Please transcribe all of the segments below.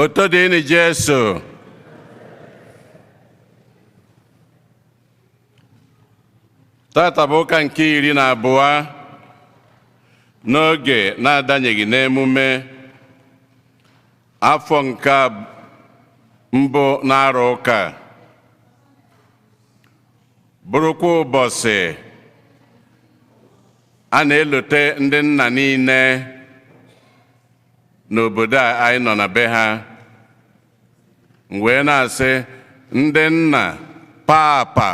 Otito dịrị Jesu. Tata bụ ụka nke 12 n'oge na-adanyeghị n'emume afọ nke mbụ na-arụ ụka, bụrụkwa ụbọchị a na-elote ndị nna niile n'obodo a anyị nọ na be ha. M wee na-asị ndị nna papa,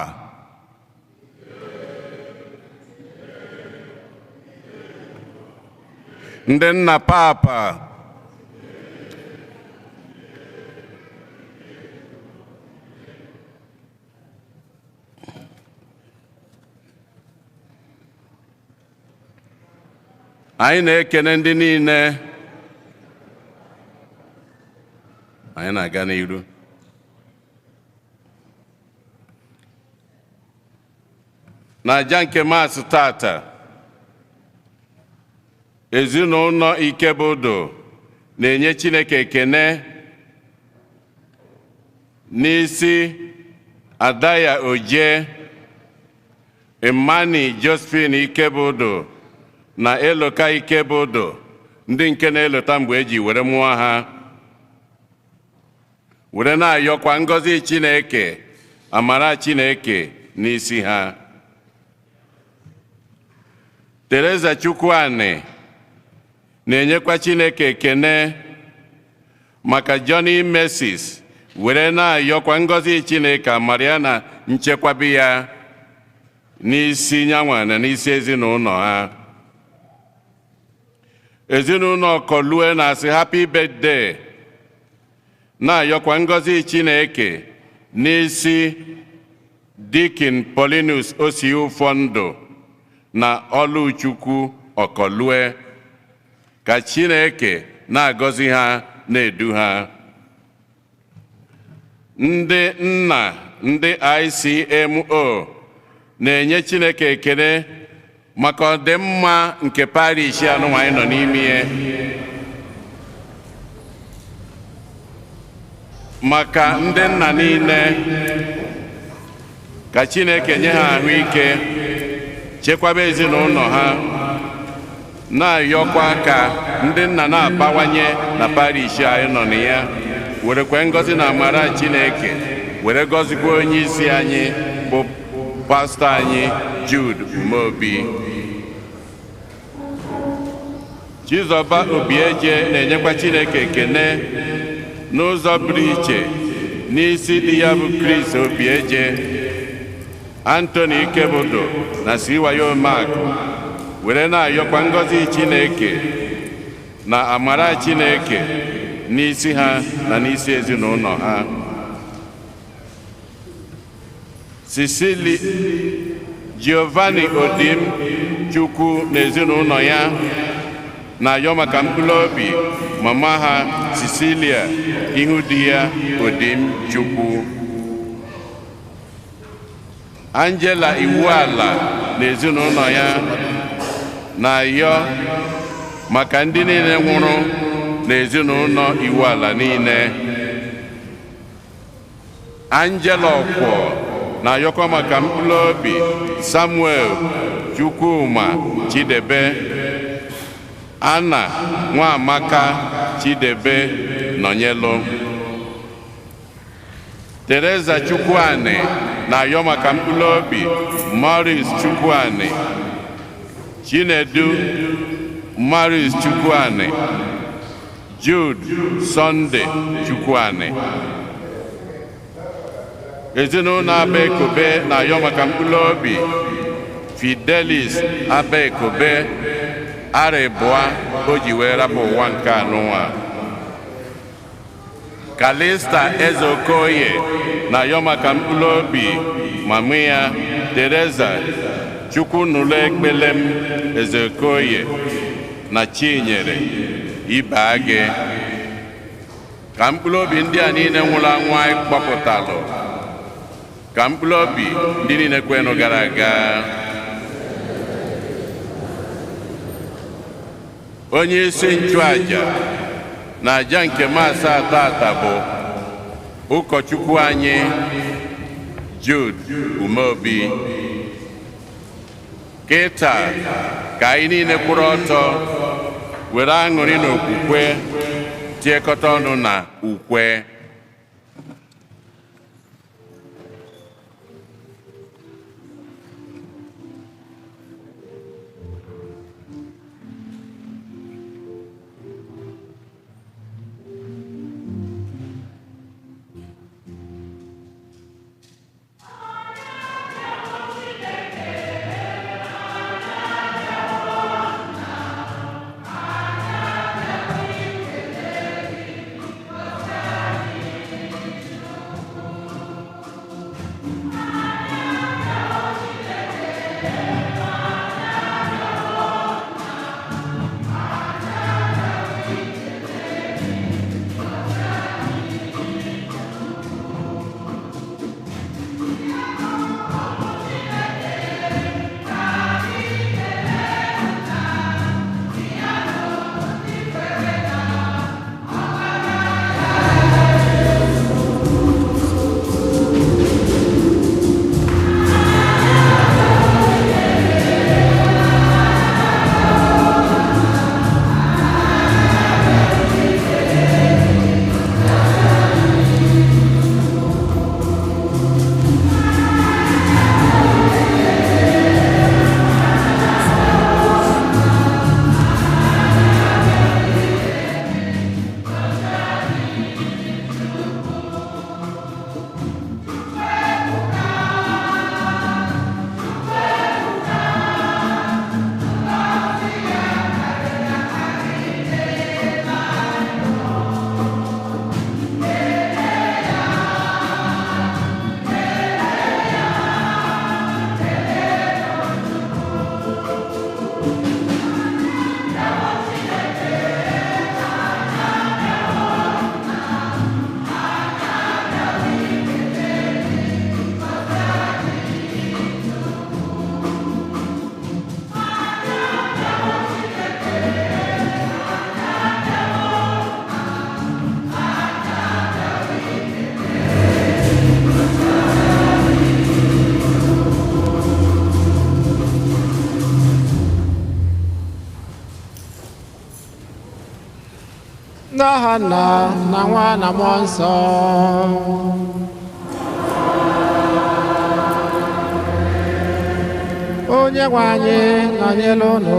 ndị nna papa, anyị na-ekene ndị niile. Anyị na-aga n'iru. N'aja nke Maasị tata, ezinụlọ Ikebudu na-enye Chineke ekene n'isi Adaya Oje, Imani Josephine Ikebudu na Eloka Ikebudu, ndị nke na-elota mgbe eji were mụọ ha, were na-ayọkwa ngọzi Chineke, amara Chineke n'isi ha. Teresa Chukwuani na-enyekwa Chineke ekene maka Johnny Mercies, were na-ayọkwa ngọzi Chineke, amara ya na nchekwabi ya n'isi nyanwa na n'isi ezinụlọ ha. Ezinụlọ Ọkọlue na-asị happy birthday, na-ayọkwa ngọzi Chineke n'isi Deacon Paulinus Osiufọndụ na Ọlụchukwu Ọkọlue, ka Chineke na-agọzi ha, na-edu ha. Ndị nna ndị ICMO na-enye Chineke ekele maka ọdịmma nke parish anụnwa anyị nọ n'ime ya, maka ndị nna niile, ka Chineke nye ha ahụike, chekwaba ezinụlọ ha, na-ayọkwa ka ndị nna na-abawanye na parish anyị nọ na ya, werekwe ngọzi na amara Chineke were gọzikwa onye isi anyị bụ pastọ anyị Jude Umeobi. Chizọba Obieje na-enyekwa Chineke ekene n'ụzọ pụrụ iche n'isi di ya bụ Chris Obieje, Anthony Ikebudu na Siwayo Mark, were na-ayọkwa ngọzi Chineke na amara Chineke n'isi ha na n'isi ezinụlọ ha. Cecily Giovanni Odim Chukwu na ezinụlọ ya na-ayọ maka mkpụrụ obi mama ha Cecilia ihu di ya Odim Chukwu. Angela Iwuala na ezinụlọ ya na-ayọ maka ndị niile nwụrụ na ezinụlọ Iwuala niile. Angela Ọkwọ na-ayọkwa maka mkpụrụ obi Samuel Chukwuma Chidebe, Anna Nwaamaka Chidebe Nọnyelụ. Teresa Chukwuani na-ayọ maka mkpụrụ obi Maurice Chukwuani, Chinedu Maurice Chukwuani, Jude Sunday Chukwuani. Ezinụlọ Abaekobe na-ayọ maka mkpụrụ obi Fidelis Abaekobe, arịbụa o ji wee rapụ ụwa nke anụnwa. Kalista Eze Okoye na-ayọ maka mkpụrụ obi mama ya Teresa Chukwunụlụ Ekpelem Eze Okoye na Chinyere Ibeagị, ka mkpụrụ obi ndị a niile nwụrụ anwụ anyị kpọpụtalụ, ka mkpụrụ obi ndị niile kwenụ gara aga. Onye isi nchụaja Na aja nke Maasị tata bụ ụkọchukwu anyị Jude Umeobi. Kịta ka anyị niile kwụrụ ọtọ were aṅụrị na okwukwe tiekọta ọnụ na ukwe. N'aha Nna na Nwa na Mmụọ Nsọ. Onye nwe anyị nọnyere unu.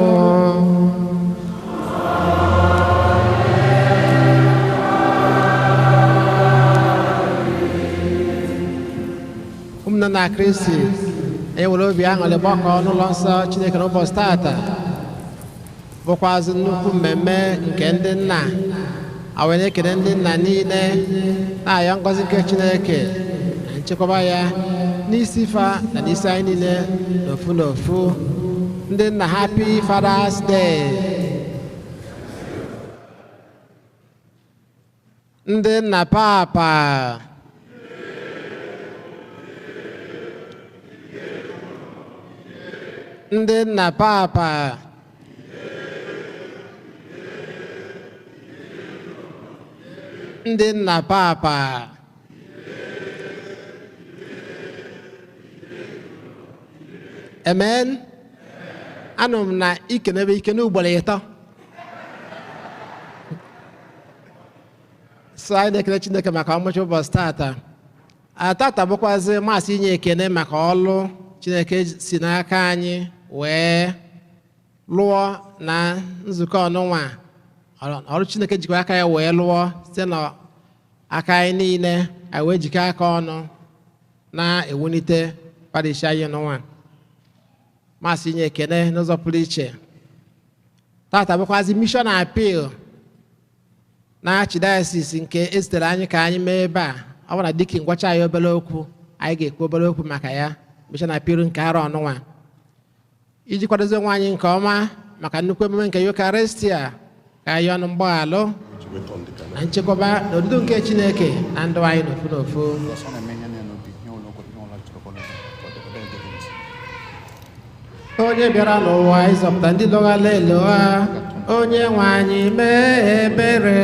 Ụmụnne na Kristi, anyị nwere obi aṅụrị gbakọ n'ụlọ nsọ Chineke n'ụbọchị tata, bụkwazị nnukwu mmemme nke ndị nna. A wee na-ekele ndị nna niile, na-ayọ ngọzi nke Chineke na nchekwaba ya n'isi fa na n'isi anyị niile n'ofu n'ofu. Ndị nna, happy Father's Day. Ndị nna papa, ndị nna papa, ndị nna papa. Amen. Anụ m na ikenebe ike n'ugboro ịtọ. So anyị na-ekele Chineke maka ọmụcha ụbọchị tata. Tata bụkwazị masị inye ekene maka ọlụ Chineke si n'aka anyị wee lụọ na nzukọ ọnụnwa. Ọrụ Chineke jikwa aka ya wee lụọ site n'aka anyị niile, anyị wee jikọ aka ọnụ na-ewulite parish anyị n'ụwa. Masị inye ekene n'ụzọ pụrụ iche. Tata bụkwazị mission appeal na archdiocese nke ezitere anyị ka anyị mee ebe a. Ọ bụrụ na dikin gwacha anyị obere okwu, anyị ga-ekwu obere okwu maka ya, mission appeal nke arọ ọnụnwa, iji kwadozi onwe anyị nke ọma maka nnukwu emume nke Eucharistia. Ka anyị ọnụ mgbaghalụ na nchekwaba na odudu nke Chineke na ndụ anyị n'ofu n'ofu. Onye bịara n'ụwa ịzọpụta ndị lọghala elogha, Onye nwe anyị mee ebere.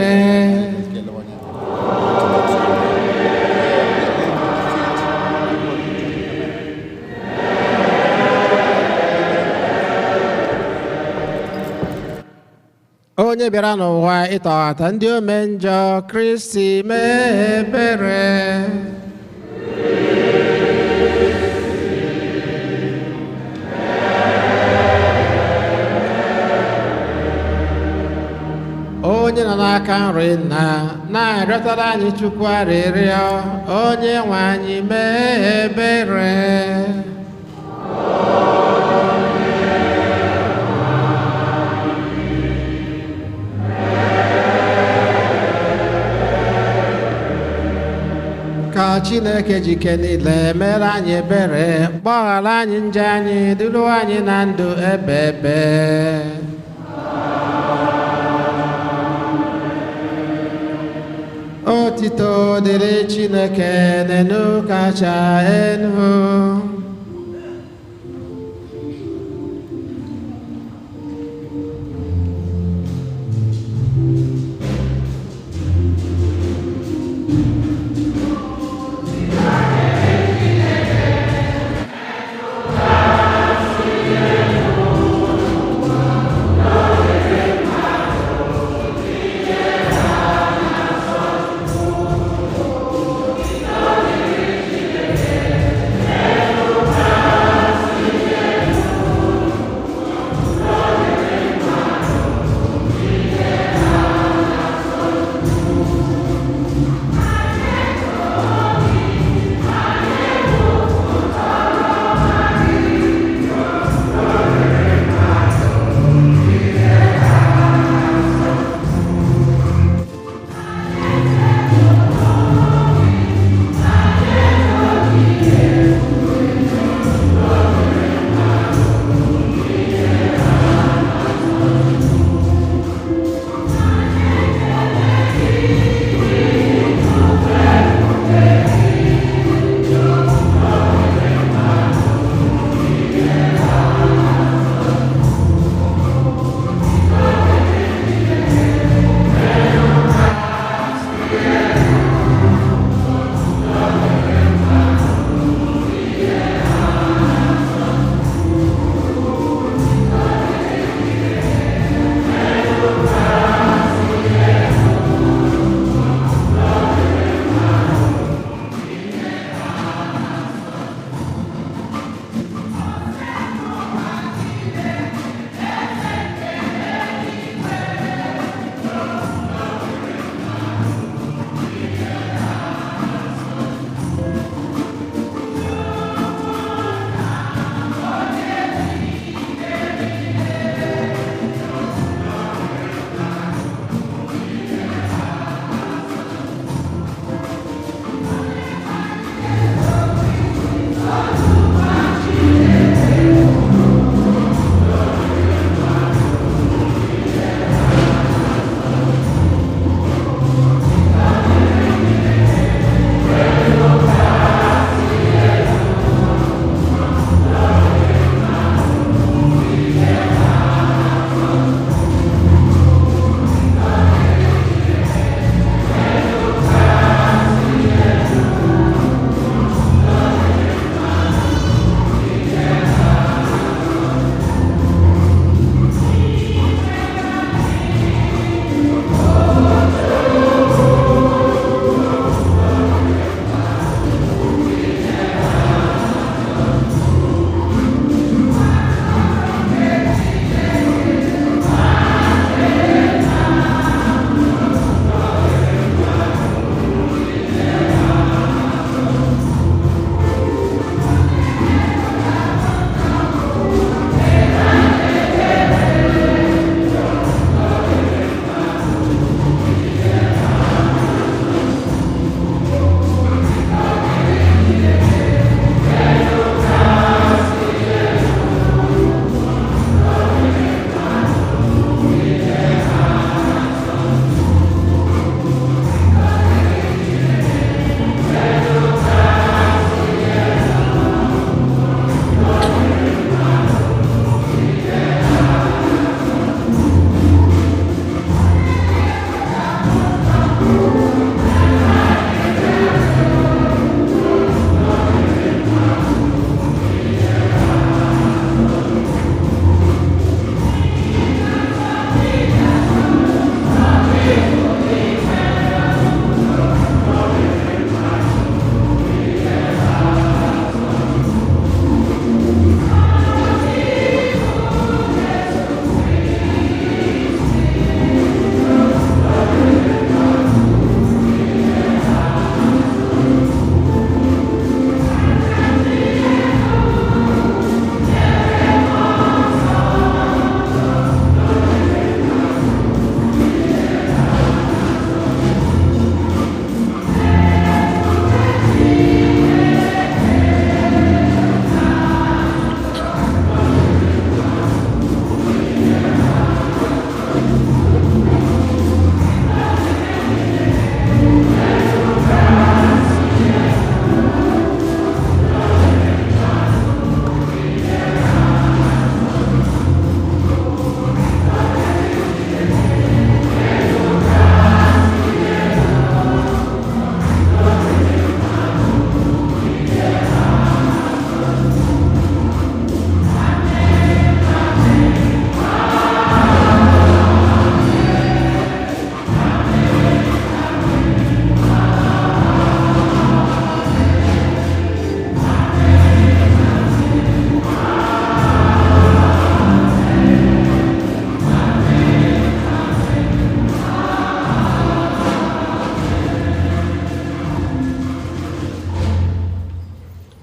Onye bịara n'ụwa ịtọghata ndị ome njọ, Kristi mee ebere. Onye nọ n'aka nri nna na-arịọtara anyị Chukwu arịrịọ, onye nwe anyị mee ebere. Ka Chineke jike niile mere anyị ebere, gbaghara anyị njọ anyị, duru anyị na ndụ ebe ebe. Otito dịrị Chineke n'enu kacha enu.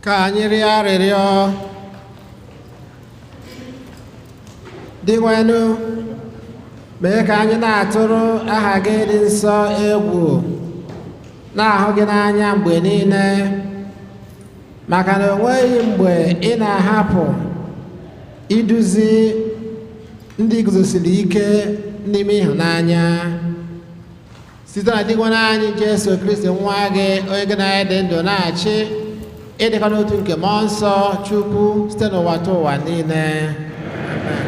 Ka anyị rịọ arịrịọ. Dinwenụ, mee ka anyị na-atụrụ aha gị dị nsọ egwu, na-ahụ gị n'anya mgbe niile, maka na o nweghị mgbe ị na-ahapụ iduzi ndị guzosiri ike n'ime ịhụnanya. Site na Dinwenụ anyị Jesu Kristi nwa gị, onye gị na ya dị ndụ na-achị, ịdịkọ n'otu nke Mmụọ Nsọ Chukwu site n'ụwa tụ ụwa niile. Amen.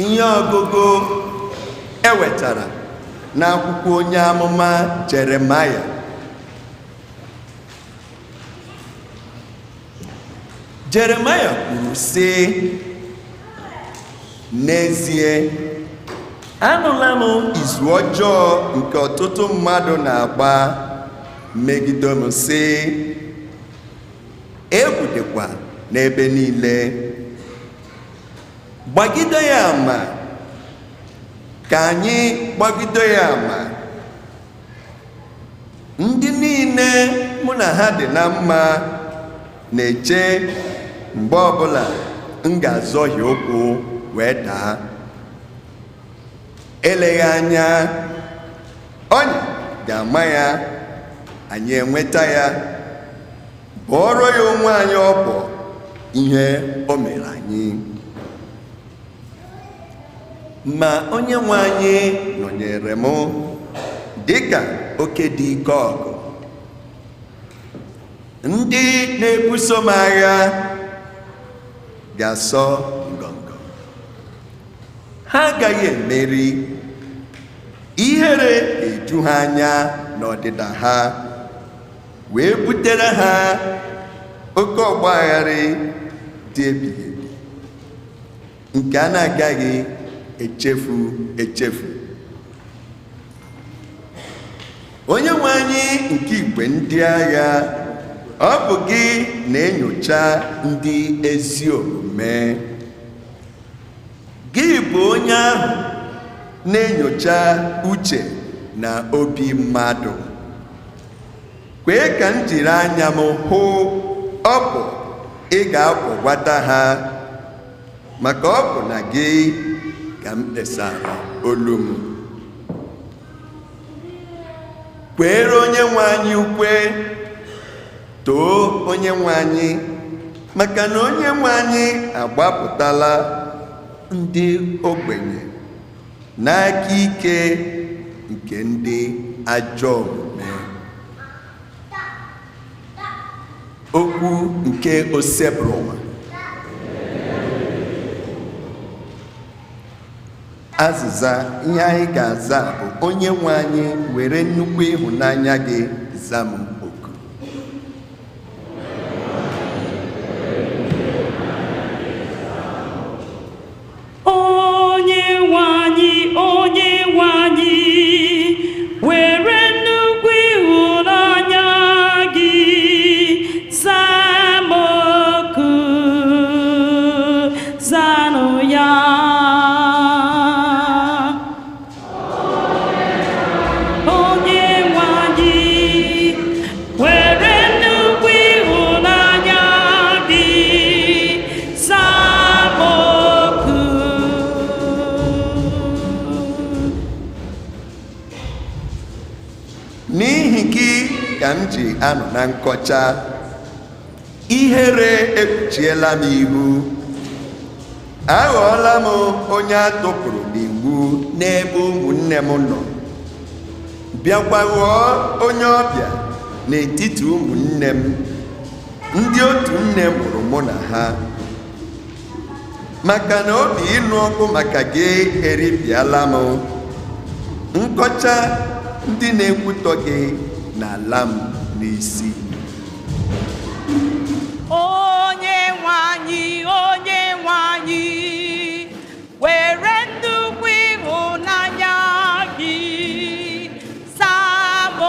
Ihe ọgụgụ ewetara n'akwụkwọ onye amụma Jeremaya. Jeremaya kwuru sị, n'ezie anụla m izu ọjọọ nke ọtụtụ mmadụ na-agba megide m, sị, egwu dịkwa n'ebe niile. Gbagide ya ama, ka anyị gbagide ya ama. Ndị niile mụ na ha dị na mma na-eche mgbe ọbụla m ga-azọhie ụkwụ wee daa. Eleghị anya ọnya ga-ama ya, anyị enweta ya, bụọrọ ya onwe anyị ọbọ ihe o mere anyị. Ma onye nwe anyị nọnyere m dịka oke dị ike ọgụ. Ndị na-ebuso m agha ga-asọ ngọngọ, ha agaghị emeri. Ihere ga-eju ha anya n'ọdịda ha, wee butere ha oke ọgbaghara dị ebighị ebi nke a na-agaghị echefu echefu. Onye nwe anyị nke igwe ndị agha, ọ bụ gị na-enyocha ndị ezi omume. Gị bụ onye ahụ na-enyocha uche na obi mmadụ. Kwee ka m jiri anya m hụ ọbụ ị ga-akwọgwata ha, maka ọ bụ na gị ka m kpesara olu m. Kwere onye nwe anyị ukwe, too onye nwe anyị, maka na onye nwe anyị agbapụtala ndị ogbenye n'aka ike nke ndị ajọ omume. Okwu nke Osebụrụwa. Azịza ihe anyị ga-aza bụ: onye nwe anyị, were nnukwu ịhụnanya gị za m oku. Onye nwe anyị, onye nwe anyị, were nnukwu ịhụnanya gị zaa m oku, zanụ ya. Onye nwe anyị, were nnukwu ịhụnanya gị zaa m oku. N'ihi gị ka m ji anọ na nkọcha, ihere ekpuchiela m ihu. Aghọọla m onye a tụpụrụ n'iwu n'ebe ụmụnne m nọ, bịakwa ghọọ onye ọbịa n'etiti ụmụnne m, ndị otu nne mụrụ mụ na ha. Maka na obi ịnụ ọkụ maka gị eripịala m, nkọcha ndị na-ekwutọ gị n'ala m n'isi. Onye nwe anyị, onye nwe anyị, were nnukwu ịhụnanya gị zaa m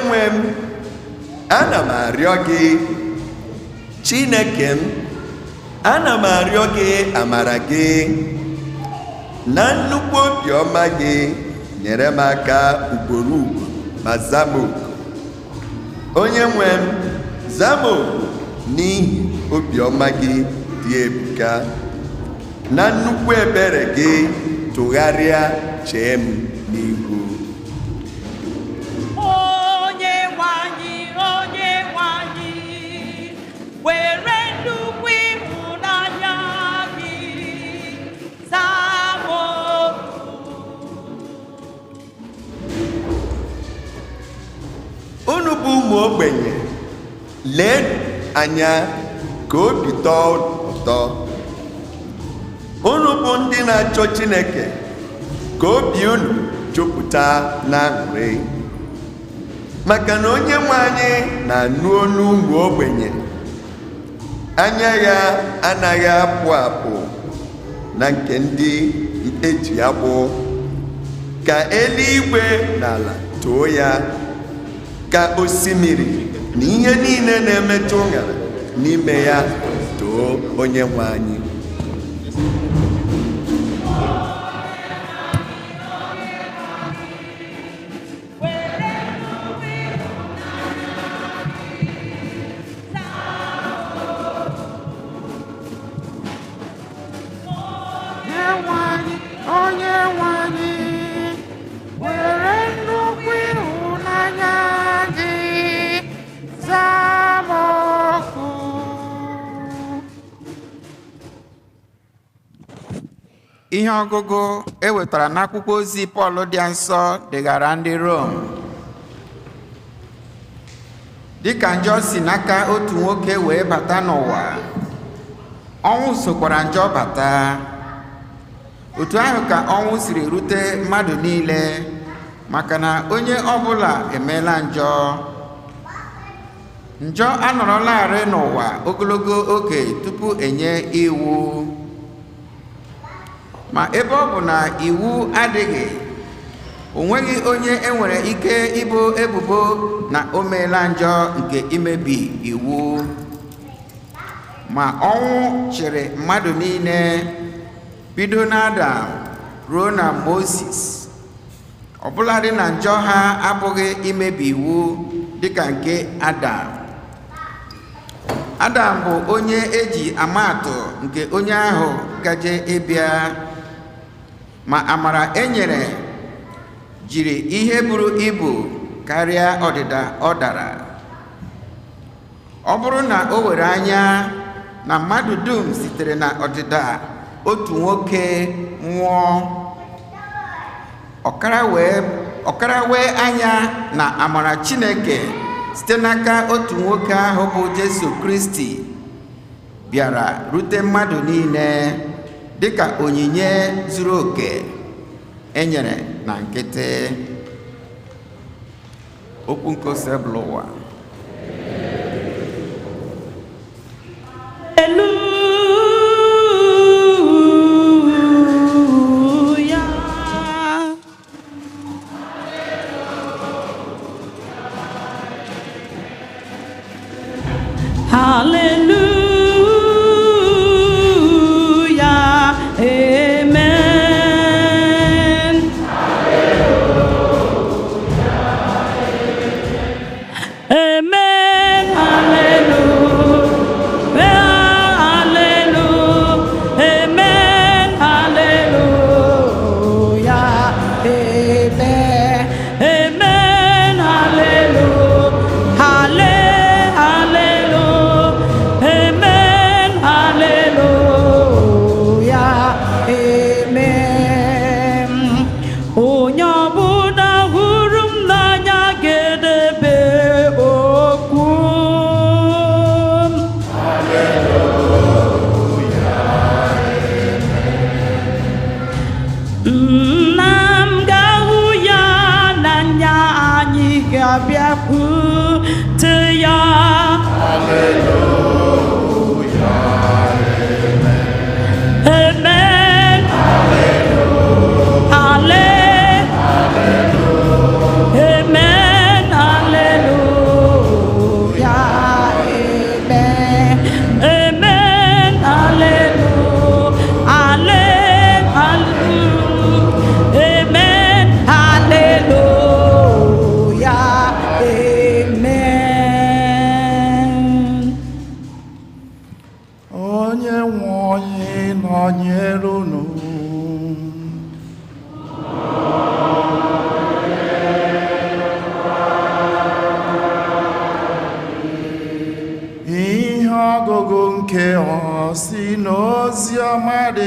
Onye nwe m, ana m arịọ gị. Chineke m, ana m arịọ gị amara gị na nnukwu obiọma gị. Nyere m aka ugboro ugboro ma zaa m oku. Onye nwe m, zaa m oku n'ihi obiọma gị dị ebuka. Na nnukwu ebere gị, tụgharịa chee m n'ihu. Onye nwe anyị, onye nwe anyị, were nnukwu ịhụnanya gị zaa m oku. Unu bụ ụmụ ogbenye, lee anya ka obi tọọ unu ụtọ. Unu bụ ndị na-achọ Chineke, ka obi unu jupụta na aṅụrị, maka na onye nwe anyị na-anụ olu ụmụ ogbenye. Anya ya anaghị apụ apụ na nke ndị eji agbụ. Ka eluigwe na ala too ya, ka osimiri na ihe niile na-emetụ ụṅara n'ime ya too onye nwe anyị. Onye nwe anyị, onye nwe anyị, were nnukwu ịhụnanya gị zaa m oku. Ihe ọgụgụ e wetara n'akwụkwọ ozi Pọl dị nsọ degara ndị Rom. Dịka njọ si n'aka otu nwoke wee bata n'ụwa, ọnwụ sokwara njọ bata. Otu ahụ ka ọnwụ siri rute mmadụ niile, maka na onye ọbụla emeela njọ. Njọ anọrọlarị n'ụwa ogologo oge tupu enye iwu. Ma ebe ọ bụ na iwu adịghị, o nweghị onye enwere ike ibo ebubo na o meela njọ nke imebi iwu. Ma ọnwụ chịrị mmadụ niile bido n'Adam ruo na Mozis, ọbụladị na njọ ha abụghị imebi iwu dịka nke Adam. Adam bụ onye eji amaatụ nke onye ahụ gaje ịbịa, ma amara e nyere jiri ihe buru ibu karịa ọdịda ọ dara. Ọ bụrụ na o were anya na mmadụ dum sitere na ọdịda otu nwoke nwụọ, ọkara wee anya na amara Chineke site n'aka otu nwoke ahụ bụ Jesu Kristi bịara rute mmadụ niile dịka onyinye zuru oke e nyere na nkịtị. Okwu nke Osebụlụwa. Hallelujah. Hallelujah. Amen.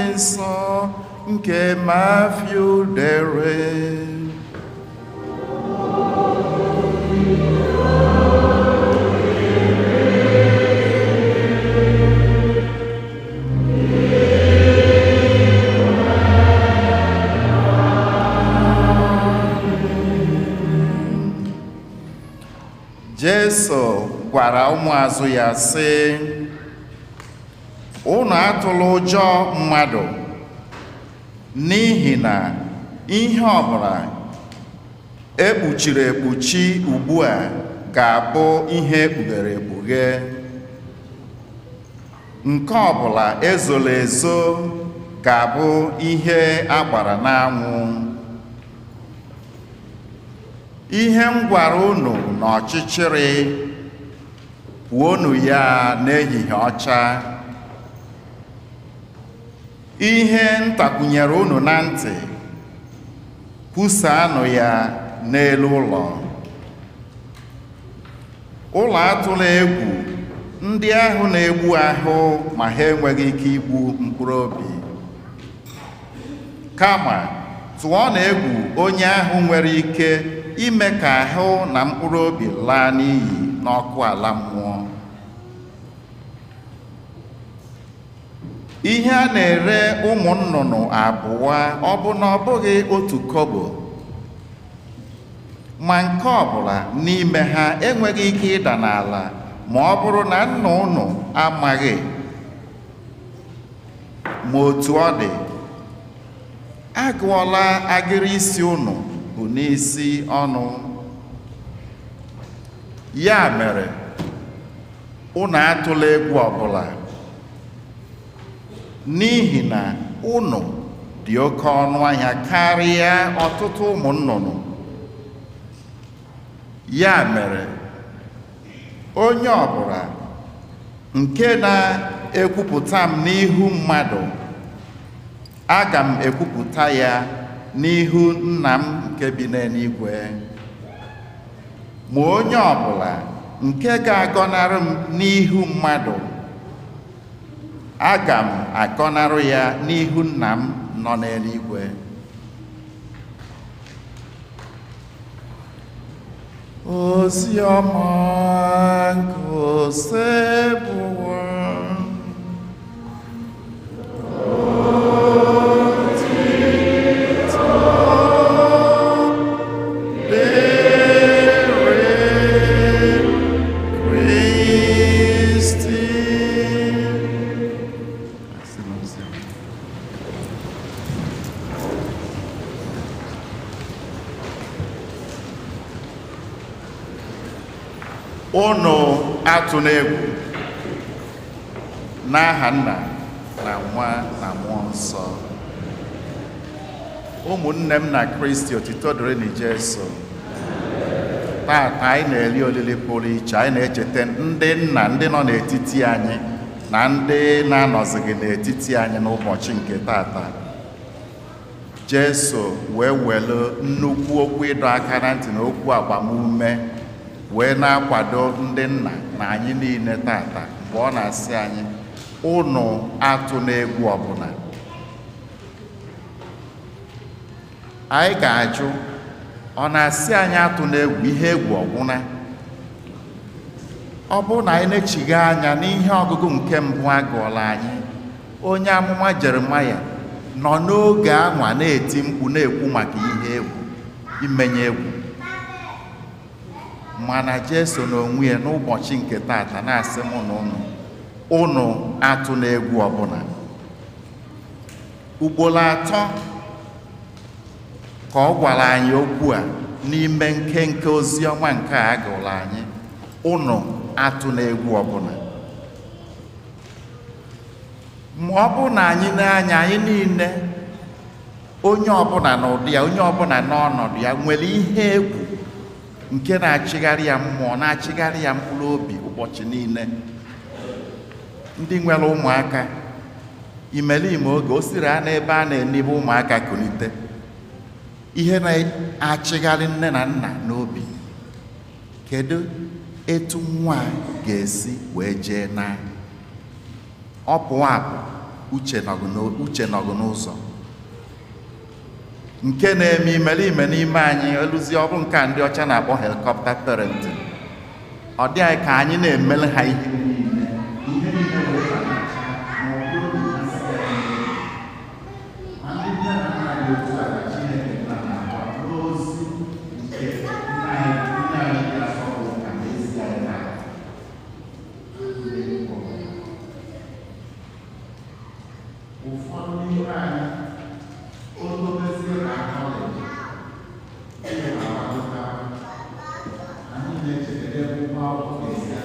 dị nsọ nke Matthew dere. Jesu gwara ụmụazụ ya sị, unu atụla ụjọ mmadụ, n'ihi na ihe ọbụla ekpuchiri ekpuchi ugbu a ga-abụ ihe ekpughere ekpughe, nke ọbụla ezoro ezo ga-abụ ihe a gbara n'anwụ. Ihe m gwara unu n'ọchịchịrị, kwuonu ya n'ehihie ọcha. Ihe ntakwunyere unu na ntị, kwusaanụ ya n'elu ụlọ. Ụlọ atụla egwu ndị ahụ na-egbu ahụ ma ha enweghị ike igbu mkpụrụ obi. Kama tụọ na egwu onye ahụ nwere ike ime ka ahụ na mkpụrụ obi laa n'iyi n'ọkụ ala mmụọ. Ihe a na-ere ụmụ nnụnụ abụọ ọ bụ na ọ bụghị otu kobo? Ma nke ọbụla n'ime ha enweghị ike ịda n'ala ma ọ bụrụ na nna unu amaghị. Ma otu ọ dị, agụọla agịrị isi unu bụ n'isi ọnụ. Ya mere, unu atụla egwu ọbụla, n'ihi na unu dị oke ọnụ ahịa karịa ọtụtụ ụmụ nnụnụ. Ya mere, onye ọbụla nke na-ekwupụta m n'ihu mmadụ, aga m ekwupụta ya n'ihu nna m nke bi n'eluigwe. Ma onye ọbụla nke ga-agọnarị m n'ihu mmadụ, aga m agọnarị ya n'ihu nna m nọ n'eluigwe. Ozi ọma nke Osebụwa. Unu atụla egwu. N'aha Nna na Nwa na Mmụọ Nsọ. Ụmụnne m na Kristi, otito dịrị na Jesu. Taata anyị na-eli olili pụrụ iche, anyị na-echeta ndị nna ndị nọ n'etiti anyị na ndị na-anọzighị n'etiti anyị n'ụbọchị nke taata. Jesu wee welu nnukwu okwu ịdọ aka na ntị na okwu agbamume wee na-akwado ndị nna na anyị niile tata mgbe ọ na-asị anyị, unu atụla egwu ọbụla. Anyị ga-ajụ, ọ na-asị anyị atụla egwu, ihe egwu ọgwụna? Ọ bụrụ na anyị na-echigha anya n'ihe ọgụgụ nke mbụ agụọla anyị, onye amụma Jeremaya nọ n'oge anwa na-eti mkpu na-ekwu maka ihe egwu, imenye egwu. Mana Jesu n'onwe ya n'ụbọchị nke tata na-asị mụ na unu, unu atụla egwu ọbụla. Ugboro atọ ka ọ gwara anyị okwu a n'ime nkenke ozi ọma nke a gụrụ anyị, unu atụla egwu ọbụla. Ma ọ bụ na anyị na-anya anyị niile, onye ọbụla n'ụdị ya, onye ọbụla n'ọnọdụ ya nwere ihe egwu nke na-achịgharị ya mmụọ, na-achịgharị ya mkpụrụ obi ụbọchị niile. Ndị nwere ụmụaka, imelime oge o siri a n'ebe a na-enibe ụmụaka kulite, ihe na-achịgharị nne na nna n'obi, kedu etu nwa ga-esi wee jee na ọ pụọ apụ, Uche nọgụ n'ụzọ nke na-eme imerime n'ime anyị eluzie ọ bụ nke a ndị ọcha na-akpọ helicopter parenting. Ọ dị anyị ka anyị na-emele ha ihe niile ihe niile wee banacha ma ọ bụrụ na ha si anyị ma ndị nne na nna dị otu a ka Chineke nna na-akwa n'ozi nke nna anyị dị asọ bụ ka ezi anyị na ụfọdụ n'ime anyị otobezie na kọleji ihe na-agbagota anyị na-echekere ụgwọ akwụkwọ ga-esi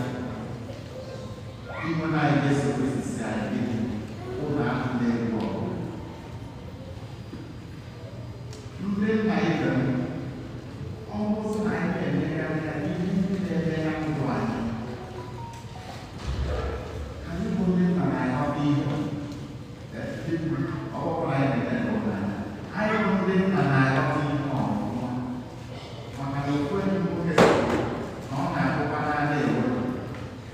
inwe na anyị Jesu Kristi si anyị gịnị ụlọ ahụ na-egwu ọgụ ndị nna ibe m ọ bụzi na anyị na-emegharị ya ihe ndị na-eme na ndụ anyị anyị bụ ndị nna na-aghọta ihe ọ bụrụ anyị na-eme n'ụlọ anyị anyị bụ ndị nna na-aghọta ihe ọmụma maka na ofu enyi nwoke sịrị na ọ na-abụkwa n'anya ewepụ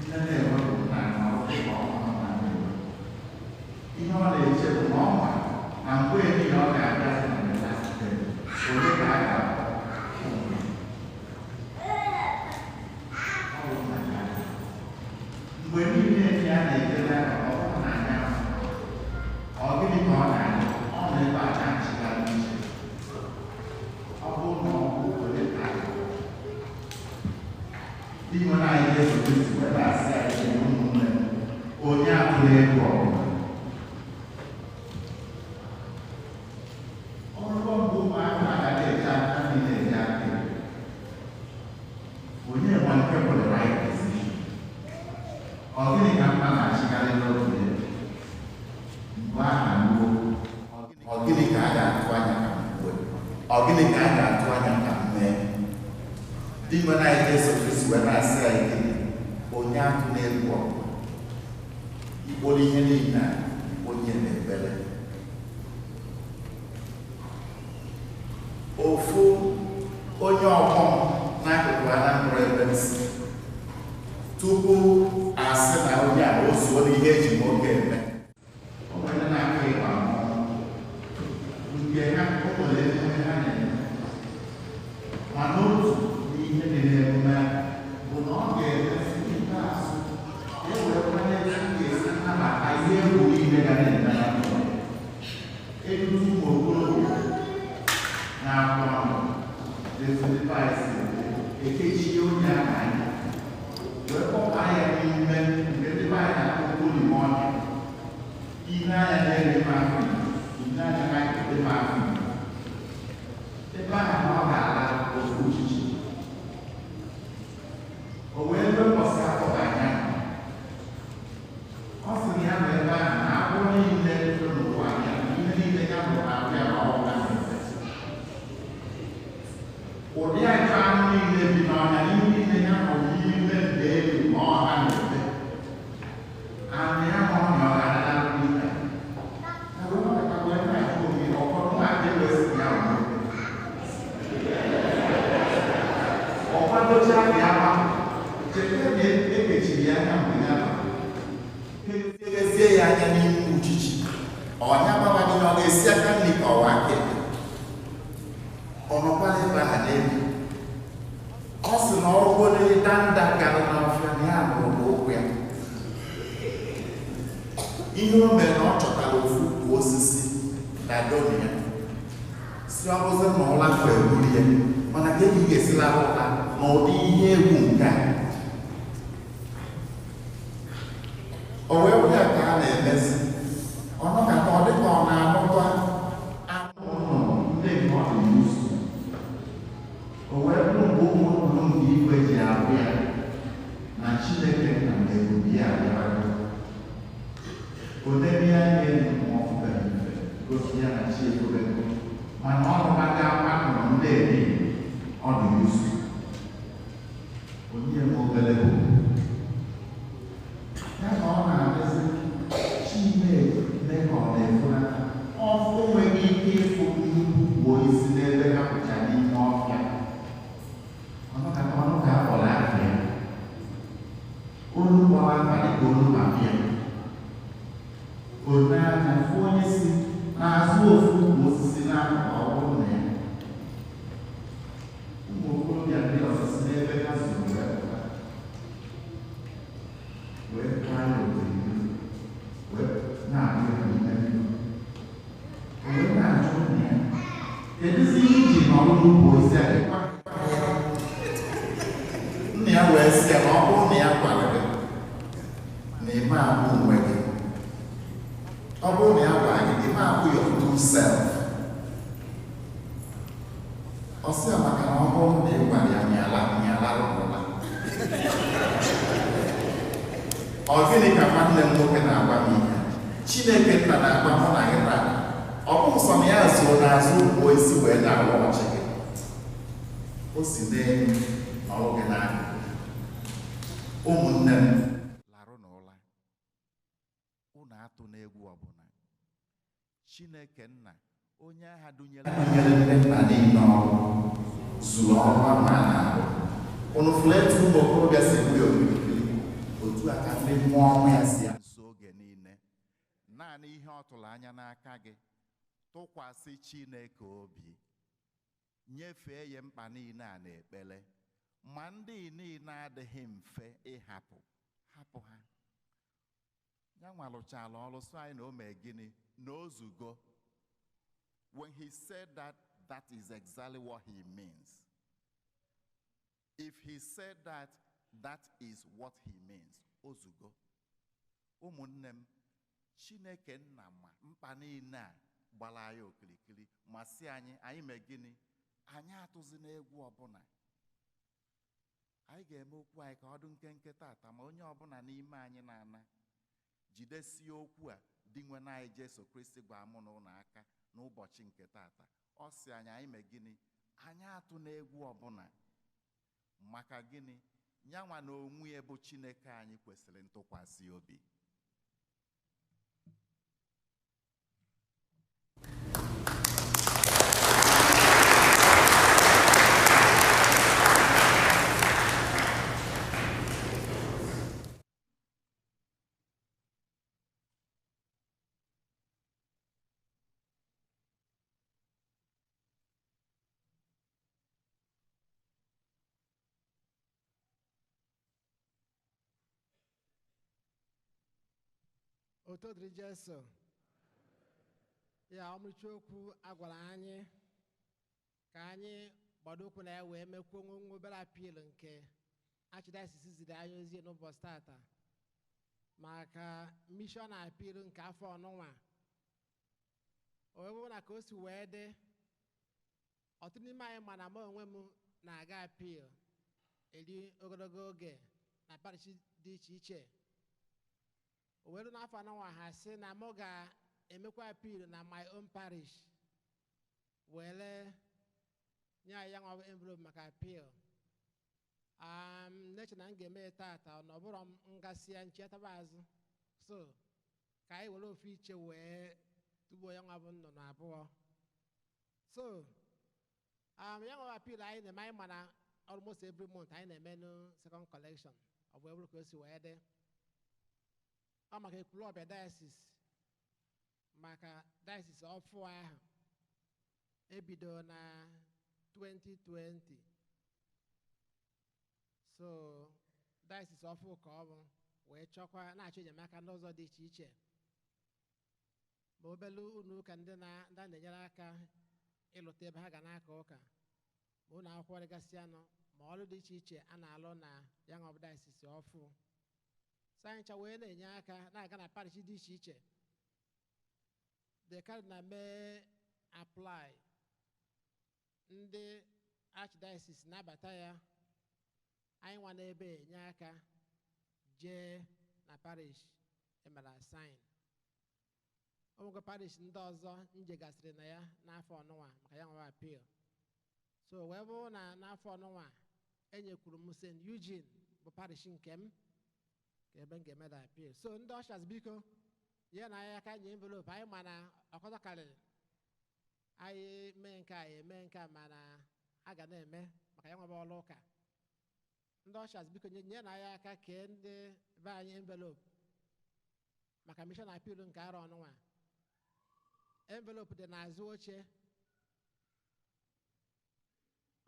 nne na-ewepụ nna na ọtụtụ ka ọ nọ na ewepụ ihe ọ na-eche bụ na ọ ma na mgbe ehihie ọ ga-abịazi na the last day onye ka a ga-akpọ ụmụ ya. Ọ bụ nna ya. Mgbe niile enyi ya na-ejere aka ọ bụrụ na anya ọ gịnị ka ọ na-anyụ ọ nọ ebe a na-achịgharị uche ọ bụrụ na ọ bụ onye ka a ga-akpọ Inwe na anyị Jesu Kristi wee na-asị anyị ụmụnne m onye atụla egwu ọbụla ọrụ mbụ ụmụaka agaghị eji aka niile eji aka ekpe. Onye nwa nke bụ the right decision ọ gịnị ka mma na-achịgharị n'otu ya mgbe aha ruo ọ gịnị ka a ga-atụ anya ka m kwuo ọ gịnị ka a ga-atụ anya ka m mee Di nwe na anyị Jesu Kristi wee na-asị anyị gịnị onye atụ na-egwu ọgụ ikporo ihe niile a onye na-ekpere ofu onye ọgbọ m n'akụkụ Anambra ebe m si tupu asị na onye a o zuo n'ihe eji nwoke eme o nwere ndị na-akụ ịgba mmọnwụ nke ha o nwere emume ha na-eme mana otu n'ihe dị n'emume ahụ bụ na ọ ga-emesi ikpeazụ ka e wee kwanye etu ga-esi nnabata ihe egwu niile ga na-eme na ndụ etu ụmụ okorobịa na-akwa ọnụ desilipaisi ekechie onye ahụ anya wee kpọpaa ya n'ime nke ndị be anyị na-akpọ olime ọhịa ile anya na-ere m afọ ile anya na-ere m afọ ebe ahụ na ọ ga-ala ofu uchichi o wee ebe mbọsị akpọba anya ọ sị na ya nọ ebe ahụ na agwọ niile dị n'ụwa ya na ihe niile ya bụ abịa ma ọ bụla na-efe ụdị ajọ anụ niile bi n'ọhịa ihe niile ya bụ n'ime mgbe elu ma ọha na-efe anụ ya ma ọ na ọ ga-adara n'ime ya wee nọkọta wee na-ajụ onwe ya, ọ bụrụ na adị ewesị ya onwe ọ kwadocha ka ya gbapụ cheta na ekechiri ya anya mgbe ya gbapụ elezie ya anya n'ime uchichi ọnya gbaba n'ihe ọ ga-esi aka nri ka ọwa aka ekpe ọ nọkwala ebe ahụ n'elu ọ sị na ọrụ danda gara n'ọfịa na ya nụrụ bụ ụkwụ ya ihe o mere na ọ chọtara ofu ukwu osisi na domi ya si ọ bụzi na ụla kwa egburu ya mana ka ị ga-esi lara ụla na ụdị ihe egwu nke a o wee wụ ya ka a na-emezi ọ nọkata ọ dịka ọ na-anụkwa anụ nnụnụ ndị nke ọ dị n'usu o wee bụrụ mgbe ụmụ nnụnụ nke igwe ji abụ ya na Chineke nna na ebube ya abịara onye anya elu ma ọ fụbeghị mfe gosi ya na chi ekwebego mana ọ nụbaga akwa nnụnụ ndị ehihie ọ dị n'usu onye nwe obere bụ ya ka ọ na-adịzi Chineke ka ọ na-efunata ọfụ nweghị ike ịfụ nnukwu gbuo isi n'ebe ha pụcha n'ime ọfịa ọnụkata ọnụ ka akpọrọ afọ ya olu kpọrọ afa dịka olu mapịa one anya Kedụzi ihe iji nọrọ n'ukwu osisi a dịkwa? Nna ya wee sị ya na ọ bụrụ na ya gwara gị na ime abụ onwe gị, ọ bụrụ na ya gwara gị na ime abụ your true self, ọ sị ya maka na ọ bụrụ na ị gwara ya nyala nyala rụrụla. Ọ gịnị ka nwanne m nwoke na-agwa m ihe? Chineke nna na-agwa mụ na gị taa. Ọ bụ sọ na ya so n'azụ ukwu osisi wee na-awa ọchị gị. O si n'elu ọrụ gị n'akụkụ. Ụmụnne m, larụ n'ụla. Unu atụ n'egwu ọbụla. Chineke nna, onye agha dunyere ndị nna niile ọrụ, zuru ọrụ ama a na-arụ. Unu fụrụ etu ụmụ okorobịa si egbu ya okirikiri, otu a ka ndị mmụọ ọma ya si ya nso oge niile. Naanị ihe ọ tụrụ anya n'aka gị, tụkwasị Chineke obi, nyefee ya mkpa niile a n'ekpere. Ma ndị niile adịghị mfe ịhapụ, hapụ ha. Ya nwalụchala ọrụ sị anyị na o mee gịnị? Na o zugo. When he said that, that is exactly what he means. If he said that, that is what he means. Ozugo. Ụmụnne m, Chineke nna ma mkpa niile a gbara anyị okirikiri ma sị anyị, anyị mee gịnị? Anyị atụzi n'egwu ọbụla. Anyị ga-eme okwu anyị ka ọ dị nkenke tata, ma onye ọbụla n'ime anyị na-ana jidesie okwu a dị nwe na anyị Jesu Kristi gwa mụ na ụlọ aka n'ụbọchị nke tata. Ọ sị anyị, anyị mee gịnị? Anyị atụ n'egwu ọbụla. Maka gịnị? Nyanwa na onwe ya bụ Chineke anyị kwesịrị ntụkwasị obi. Oto dịrị Jesu. Ya ọmụrịcha okwu a gwara anyị ka anyị gbado ụkwụ na ya wee mekwuo nwe obere appeal nke Archdiocese ziri anyị ozi n'ụbọchị tata maka mission appeal nke afọ ọnụnwa. O wee bụrụ na ka o si wee dị, ọtụtụ n'ime anyị ma na mụ onwe m na-aga appeal eri ogologo oge na parish dị iche iche. O wee ruo n'afọ anọnwa ha sị na mụ ga-emekwa appeal na my own parish, were nye anyị ya nwa envelope maka appeal. N'eche na m ga-eme tata na ọ bụrụ m ngasịa nchetaba azụ, so ka anyị were ofu iche wee tugbuo ya nwa bụ nnụnụ abụọ. So ya nwa appeal anyị na-eme, anyị ma na almost every month anyị na-eme nu second collection. Ọ bụ eburu ka o si wee dị. Ọ maka Ekwulọbịa diocese, maka diocese ọfụ ahụ ebido na 2020. So diocese ọfụ ka ọ bụ wee chọkwa na-achọ enyemaka n'ụzọ dị iche iche, ma obele ụlọ ụka ndị na-enyere aka ịlụta ebe ha ga na-aka ụka, ma ụlọ akwụkwọ dịgasị anụ, ma ọrụ dị iche iche a na-alụ na ya nwa bụ diocese ọfụ. So anyị ncha wee na-enye aka na-aga na parish dị iche iche. The cardinal mee apply, ndị archdiocese nabata ya, anyị nwa n'ebe enye aka jee na parish emere assign. O nwego parish ndị ọzọ njegasịrị na ya n'afọ ọnụnwa maka ya nwa appeal. So wee bụrụ na n'afọ ọnụnwa enyekwuru m St. Eugene bụ parish nke m ka ebe m ga-eme da appeal. So ndị ushers biko nye na anyị aka nye envelope anyị, ma na ọkọtọ karịrị anyị mee nke a eme nke a, mana a ga na-eme maka ya nwebe ọrụ ụka. Ndị ushers biko nye na anyị aka kee ndị be anyị envelope maka mission appeal nke arọ ọnụnwa. Envelope dị n'azụ oche,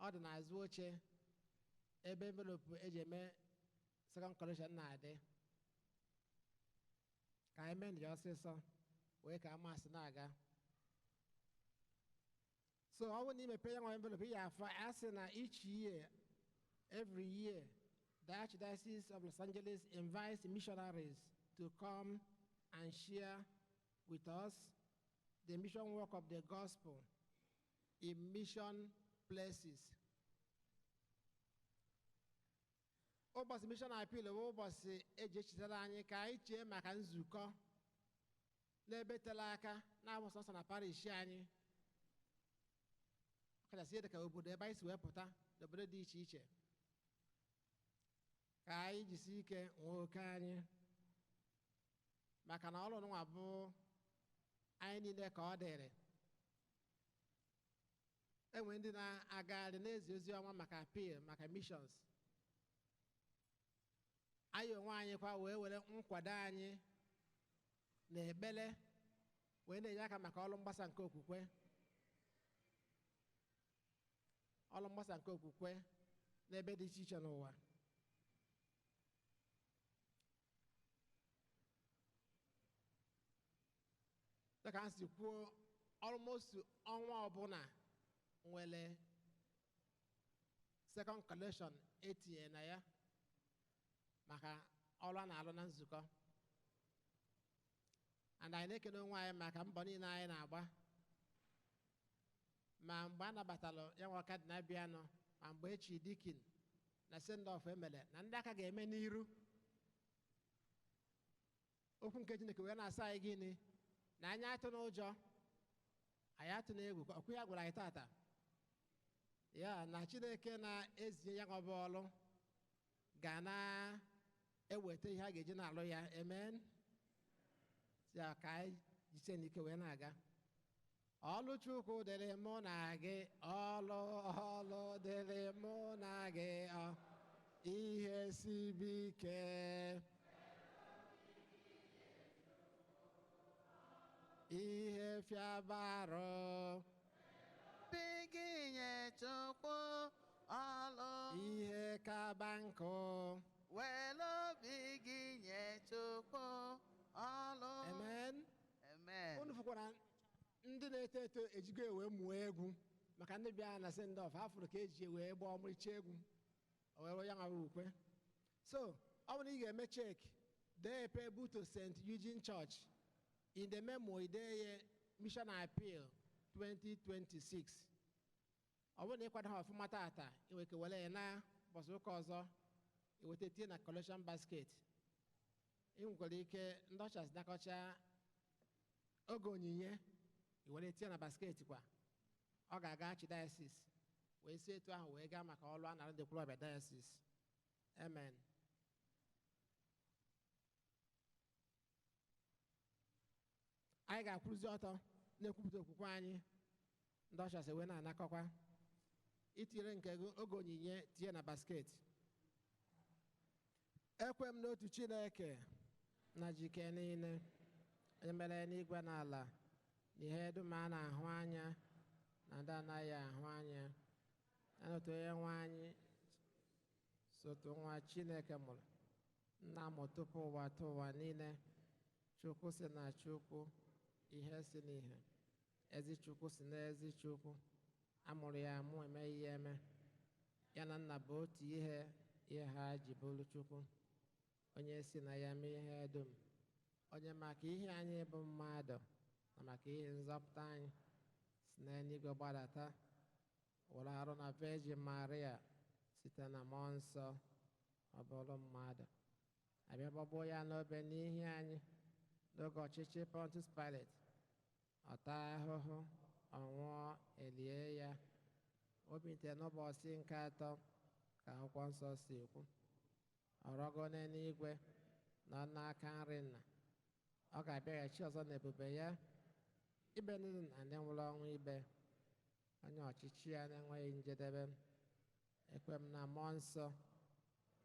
ọ dị n'azụ oche ebe envelope eji eme second collection na-adị. Ka anyị mee nje ọsịsọ wee ka amasị na-aga. So ọ bụrụ na imepe ya nwa envelope ya afọ a sị na each year, every year, the Archdiocese of Los Angeles invites missionaries to come and share with us the mission work of the gospel in mission places. Ụbọchị mission appeal bụ ụbọchị eji echetara anyị ka anyị chee maka nzukọ n'ebe tere aka na-abụ sọsọ na parish anyị, ọkachasị ihe dịka obodo ebe anyị si wee pụta n'obodo dị iche iche, ka anyị jisi ike nwee oke anyị, maka na ọrụ nwa bụ anyị niile ka ọ dịrị. Enwe ndị na-agagharị na-ezi ozi ọma maka appeal, maka missions. Anyị onwe anyị kwa wee were nkwado anyị na ekpere wee na-enye aka maka ọrụ mgbasa nke okwukwe, ọrụ mgbasa nke okwukwe n'ebe dị iche iche n'ụwa. Dịka m si kwuo, almost ọnwa ọbụla nwere second collection etinye na ya maka ọrụ a na-alụ na nzukọ. And anyị na-ekene onwe anyị maka mbọ niile anyị na-agba, ma mgbe a nabatara ya nwa kadịnal bịanụ, ma mgbe echi dikin na send-off emere na ndị aka ga-eme n'iru. Okwu nke Chineke wee na-asa anyị gịnị? Na anyị atụ n'ụjọ, anyị atụ n'egwu. Okwu ya gwara anyị tata ya na Chineke na-ezinye ya ọ bụ ọlụ ga na-eweta ihe a ga-eji na-alụ ya. Amen. Ya ka anyị jisie n'ike wee na-aga. Ọlụ Chukwu dịrị mụ na gị, ọlụ ọlụ dịrị mụ na gị, ọ ihe sibi ike, ihe fiabarụ, Obi gị nye Chukwu ọlụ, ihe kaba nkụ, were obi gị nye Chukwu ọlụ. Amen. Amen. Unu fụkwara ndị na-eto eto ejigo ewe mụọ egwu maka ndị bịara na send-off, ha fụrụ ka eji wee gbaa ọmụrịcha egwu, o wee rụọ ya nwa ukwe. So ọ bụrụ na ị ga-eme check, dee epe buto St. Eugene Church in the memo, idee ya Mission Appeal 2026. Ọ bụrụ na ịkwado ha ọfụma tata, ị nwere ike were ya na ụbọchị ụka ọzọ iweta tinye na collection basket. Ị nwekwara ike ndị ọchasị nakọcha oge onyinye i were tinye na basket kwa, ọ ga-aga archdiocese wee si etu ahụ wee gaa maka ọrụ a na-arụ ndị Ekwulọbịa diocese. Amen. Anyị ga-akwụrụzi ọtọ na-ekwupụta okwukwe anyị, ndị ọchasị wee na-anakọkwa. Itinyere nke gị oge onyinye tinye na basket. Ekwe m n'otu Chineke na jike niile, onye mere n'igwe na ala na ihe dum a na-ahụ anya na ndị anaghị ahụ anya, na n'otu onye nwe anyị sotu nwa Chineke mụrụ, nna mụ tupu ụwa tụ ụwa niile, Chukwu si na Chukwu, ihe si n'ihe, ezi Chukwu si na ezi Chukwu, amụrụ ya amụ emeghị ya eme, ya na nna bụ otu ihe, ihe ha ji bụrụ Chukwu, onye si na ya mee ihe dum, onye maka ihe anyị bụ mmadụ na maka ihe nzọpụta anyị si n'eluigwe gbadata, were arụ na Virgin Maria site na mmụọ nsọ, ọ bụrụ mmadụ, abịa gbagbuo ya n'obe n'ihi anyị n'oge ọchịchị Pontius Pilate, ọ taa ahụhụ, ọ nwụọ, elie ya, o bilitere n'ụbọchị nke atọ ka akwụkwọ nsọ si ekwu, ọ rọgo n'eluigwe nọ n'aka nri nna, ọ ga-abịaghachi ọzọ n'ebube ya, ibe ndị na ndị nwụrụ ọnwụ ikpe, onye ọchịchị ya na-enweghị njedebe. Ekwe m na mmụọ nsọ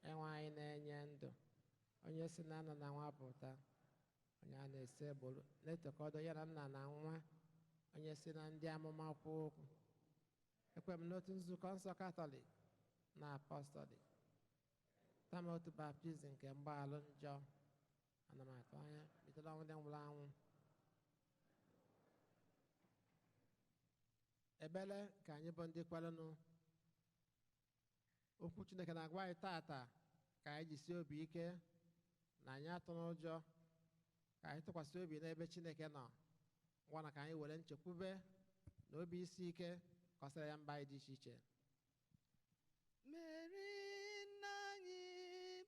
enwe anyị na-enye ndụ, onye si na nna na nwa pụta, onye a na-ese gburu na-etokọdo ya na nna na nwa, onye si na ndị amụma kwuo okwu. Ekwe m n'otu nzukọ nsọ Katọlik na apọstọlik, tama otu baptizim nke mgbaghalụ njọ, ana m atụ anya bido ọnwụ ndị nwụrụ anwụ. Ebele ka anyị bụ ndị kwerenụ. Okwu Chineke na-agwa anyị tata ka anyị jisie obi ike na anyị atụrụ ụjọ, ka anyị tụkwasị obi n'ebe Chineke nọ, ngwa na ka anyị were nchekwube na obi isi ike kọsara ya mba anyị dị iche iche. Mary nna anyị,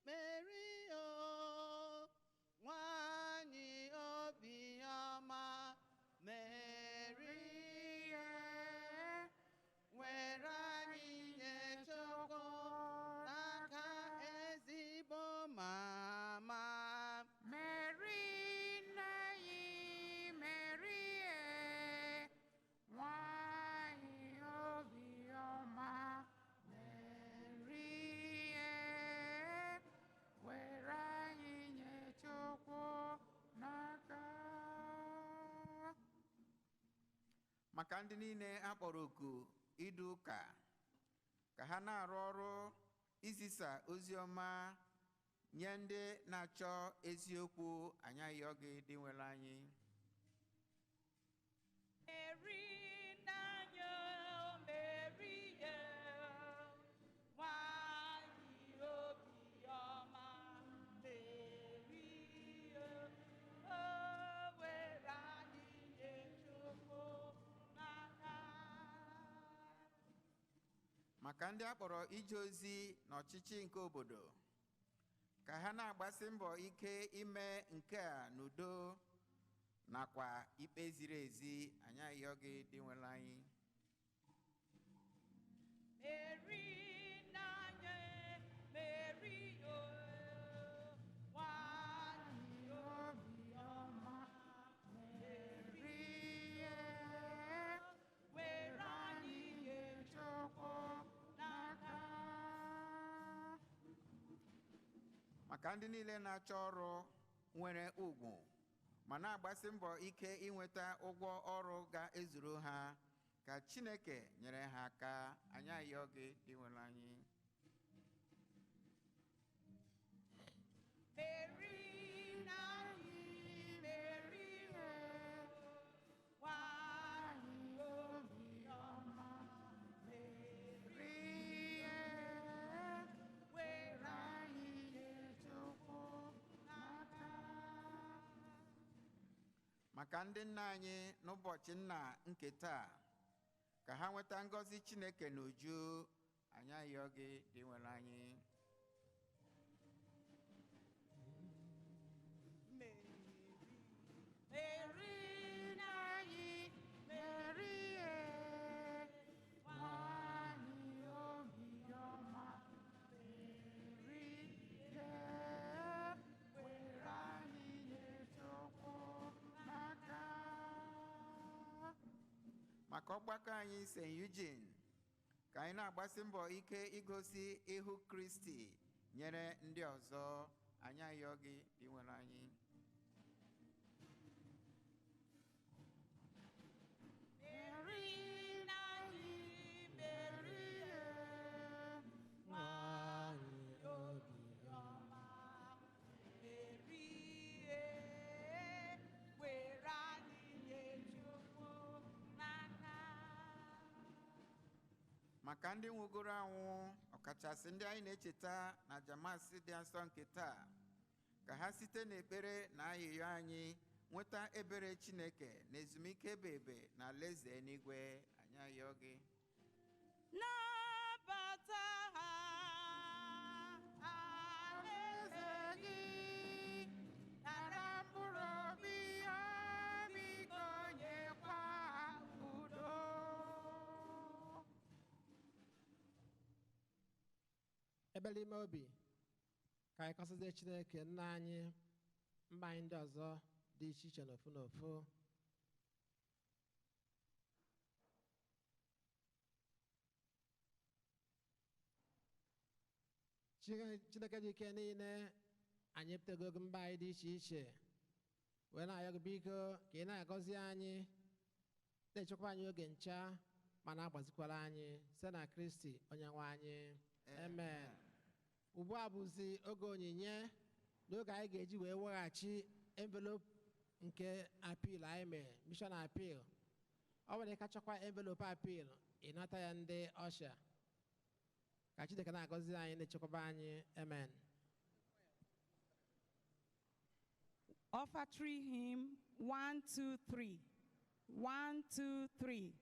Mary o, nwanyị obiọma, Mary were anyị nye Chukwu n'aka ezigbo mama. Mary nna anyị, Mary nwanyị obiọma, Mary were anyị nye Chukwu n'aka. Maka ndị niile a kpọrọ oku idu ụka, ka ha na-arụ ọrụ izisa ozi ọma nye ndị na-achọ eziokwu, anyị ayọ gị dị nwere anyị. Mary n'anya, Mary nwanyị obiọma, Mary o were anyị nye Chukwu n'aka. Maka ndị a kpọrọ ije ozi n'ọchịchị nke obodo, ka ha na-agbasi mbọ ike ime nke a n'udo nakwa ikpe ziri ezi, anyị ayọ gị dị nwere anyị. Mary n'anya, Mary o nwanyị obiọma, Mary were anyị nye Chukwu n'aka. Maka ndị niile na-achọ ọrụ nwere ugwu ma na-agbasi mbọ ike inweta ụgwọ ọrụ ga-ezuru ha, ka Chineke nyere ha aka, anyị ayọ gị dị nwere anyị. Mary n'anyị, Mary nwanyị obiọma, Mary were anyị nye Chukwu n'aka. Maka ndị nna anyị n'ụbọchị nna nke taa, ka ha nweta ngọzi Chineke n'uju, anyị ayọ gị dị nwere anyị. Mary n'anyị, Mary nwanyị obiọma, Mary were anyị nye Chukwu n'aka. Maka ọgbakọ anyị St. Eugene, ka anyị na-agbasi mbọ ike igosi ihu Kristi nyere ndị ọzọ, anyị ayọ gị dị nwere anyị. Mary n'anyị, Mary Nwanyị obiọma, Mary were anyị nye Chukwu n'aka. Maka ndị nwụgoro anwụ, ọkachasị ndị anyị na-echeta na Jamasị dị nsọ nke taa, ka ha site n'ekpere na ayịyọ anyị nweta ebere Chineke na ezumike ebe ebe na alaeze eluigwe, anyị ayọ gị. Nabata ha alaeze Alaeze gị, nara mkpụrụ obi ha, biko nyekwa ha udo. Ebele ime obi ka anyị kọsazie Chineke nna anyị mba anyị ndị ọzọ dị iche iche n'ofu n'ofu. Chineke dị ike niile, anyị ebutego gị mba anyị dị iche iche wee na-ayọ gị biko ka ị na-agọzi anyị, na-echekwa anyị oge ncha, ma na-agbazikwara anyị site na Kristi onye nwe anyị, amen. Ugbu a bụzi oge onyinye n'oge anyị ga-eji wee weghachi envelope nke appeal anyị mere, mission appeal. Ọ bụrụ ka chọkwa envelope appeal, ịnata ya ndị usher. Ka Chineke na-agọzi anyị, na-echekwaba anyị. Amen. Offertory hymn 1, 2, 3. 1, 2, 3.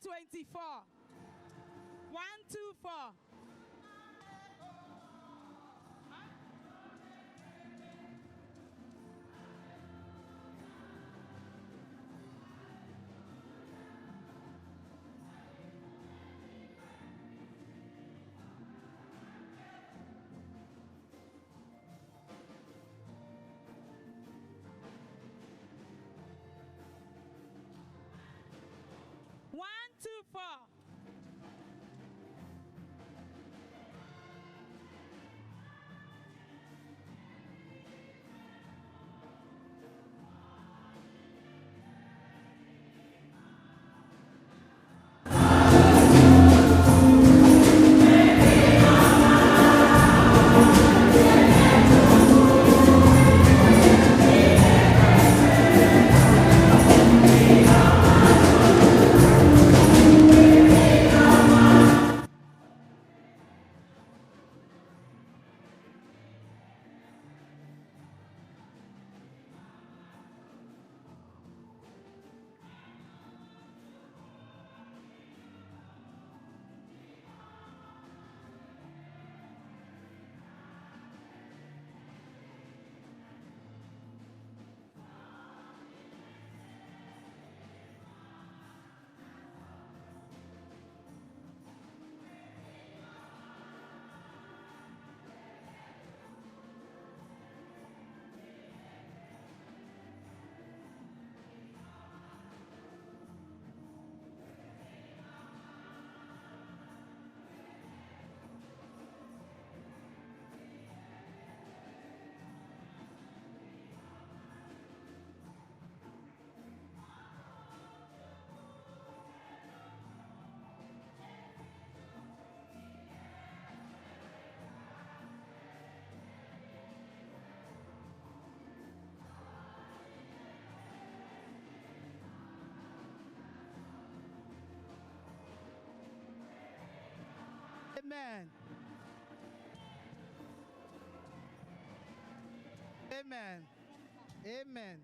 124. 124. 124. Amen. Amen. Amen.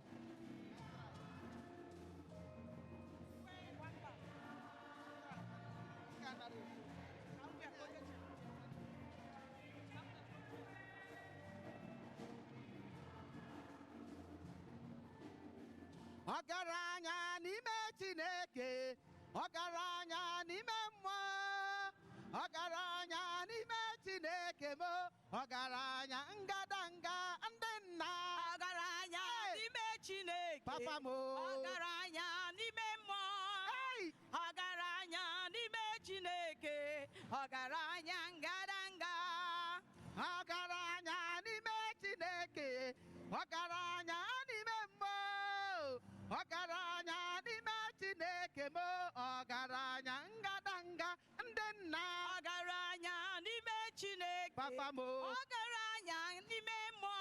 Ọgaranya n'ime Chineke, ọgaranya n'ime mmụọ, ọgaranya n'ime Chineke m, ọgaranya ngadanga ndị nna. Ọgaranya n'ime Chineke. Papa m. Ọgaranya n'ime mmụọ. Ọgaranya n'ime Chineke. Ọgaranya ngadanga. Ọgaranya n'ime Chineke. Ọgaranya n'ime mmụọ. Ọgaranya n'ime Chineke m. Ọgaranya ngadanga ndị nna. Ọgaranya n'ime Chineke. Papa m. Ọgaranya n'ime mmụọ.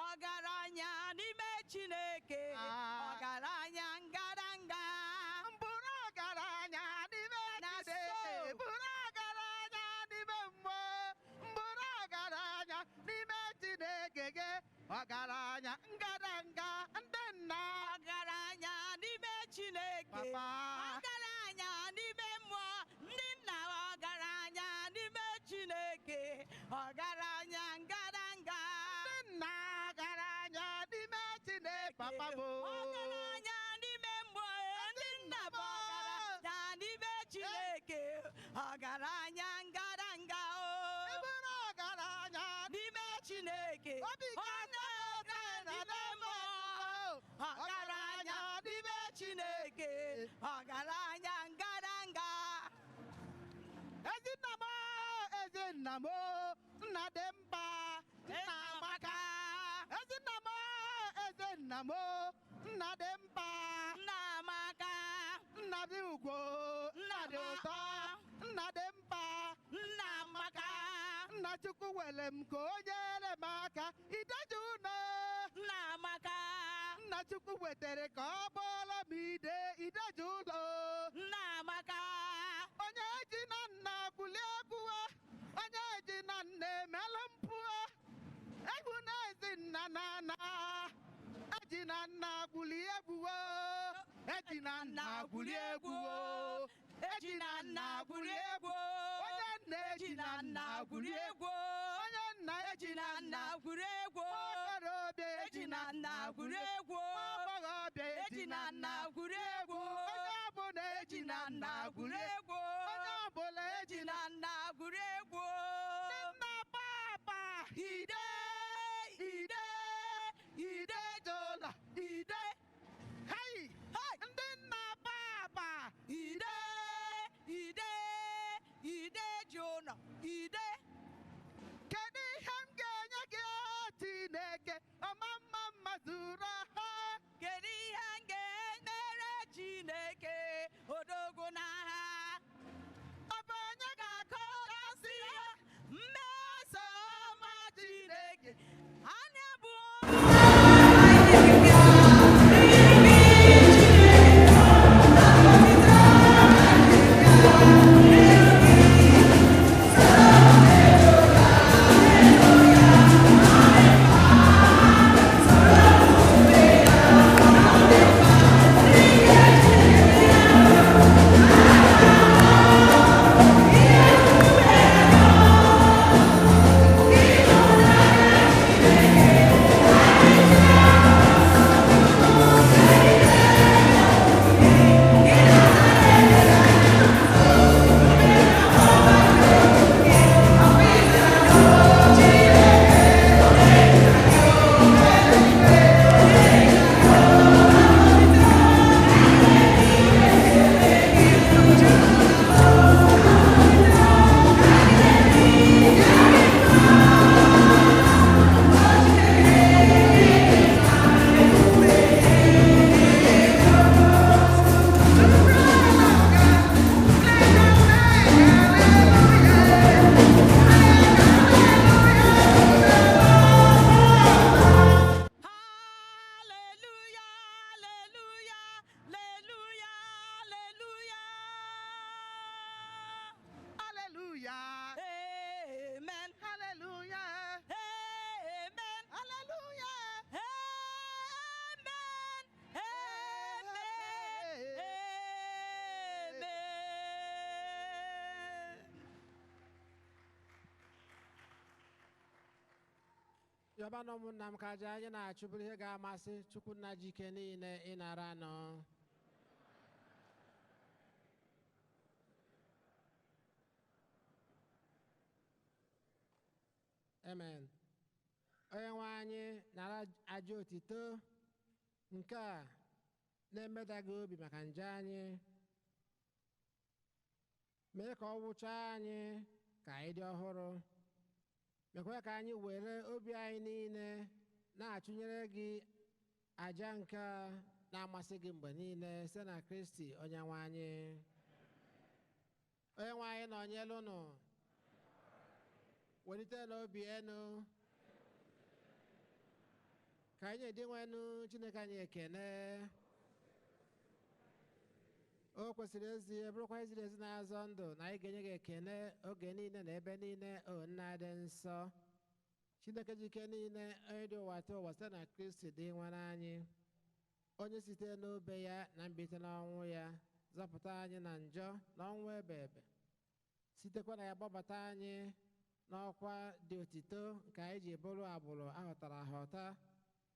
Ọgaranya n'ime Chineke. Ọgaranya ngadanga. Mbụrụ ọgaranya n'ime Chineke. Bụrụ ọgaranya n'ime mmụọ. Mbụrụ ọgaranya n'ime Chineke gị. Ọgaranya ngadanga ndị nna. Ọgaranya n'ime Chineke. Papa. Ọgaranya n'ime mmụọ. Ndị nna ọgaranya n'ime Chineke. Ọgaranya ngadanga. Ndị nna ọgaranya n'ime Chineke. Papa m. Ọgaranya n'ime mmụọ. Ndị nna bụ ọgaranya n'ime Chineke. Ọgaranya ngadanga o. Ịbụrụ ọgaranya n'ime Chineke. Obi ga-ata n'ime mmụọ. Ọgaranya n'ime Chineke. Ọgaranya ngadanga. Ezinna m, ezinna m, nna dị mkpa, nna amaka. Ezinna m, ezinna m, nna dị mkpa, nna amaka. Nna dị ugwo, nna dị ụtọ, nna dị mkpa, nna amaka. Nna Chukwu were m ka o nyere m aka, ideji ụlọ. Nna amaka. Nna Chukwu wetere ka ọ bụrụ m ide, ideji ụlọ. Nna amaka. Onye ji na nna kwulie ekwuwe, onye ji na nna emelụ mpụọ. Egwu na-ezi nna na na, eji na nna kwulie ekwuwe, Ejina nna gwuri egwu o. Ejina nna gwuri egwu. Onye nna ejina nna gwuri egwu. Onye nna ejina nna gwuri egwu. Okorobịa ejina nna gwuri egwu. Agbọghọbịa ejina nna gwuri egwu. Onye ọbụla ejina nna gwuri egwu. Onye ọbụla ejina nna gwuri egwu. Nna papa ide ide ide jola ide. Hei! Ndị nna papa ide ide ide ji ụlọ ide. Kedu ihe m ga-enye gị Chineke ọma mma mma zuru ọha? Kedu ihe m ga-emere Chineke odogwu n'agha? Ọ bụ onye ga-akọgasị ya mmeso ọma Chineke? Anya bụ Hallelujah, hallelujah, hallelujah, hallelujah. Hallelujah. Amen. Hallelujah. Amen. Hallelujah. Amen. Amen. Amen. Yọba na ụmụnna m ka aja anyị na-achụ bụrụ ihe ga-amasị Chukwu nna ji ike niile ịnara nọ. Amen. Onye nwe anyị nara aja otito nke a na-emedaghị obi maka njọ anyị. Mee ka ọ wụchaa anyị ka anyị dị ọhụrụ. Mekwa ka anyị were obi anyị niile na-achụnyere gị aja nke a na-amasị gị mgbe niile site na Kristi onye nwe anyị. Onye nwe anyị nọnyere unu. Welite n'obi enu. Ka anyị edinwenụ Chineke anyị ekene. O kwesịrị ezi bụrụkwa eziri ezi na-azọ ndụ na anyị ga-enye gị ekene oge niile na ebe niile o nna dị nsọ. Chineke ji ike niile onye dị ụwa tụ ụwa site na Kristi dị nwere anyị. Onye site n'obe ya na mbilite n'ọnwụ ya zọpụta anyị na njọ na ọnwụ ebe ebe. Sitekwa na ya gbabata anyị n'ọkwa dị otito nke anyị ji bụrụ agbụrụ ahọtara ahọta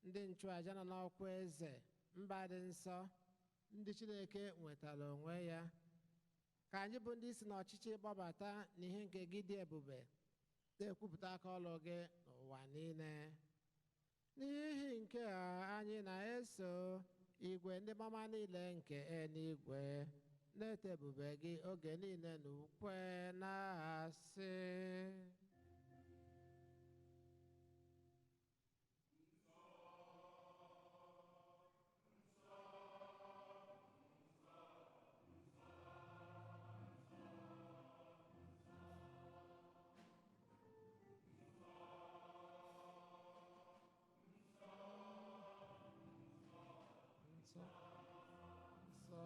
ndị nchụaja nọ n'ọkwa eze mba dị nsọ ndị Chineke nwetara onwe ya. Ka anyị bụ ndị si n'ọchịchị gbabata n'ihe nke gị dị ebube na-ekwupụta aka ọlụ gị n'ụwa niile. N'ihi nke a anyị na-eso igwe ndị mama niile nke eluigwe na-eto ebube gị oge niile na ukwe na-asị. Nsọ, nsọ.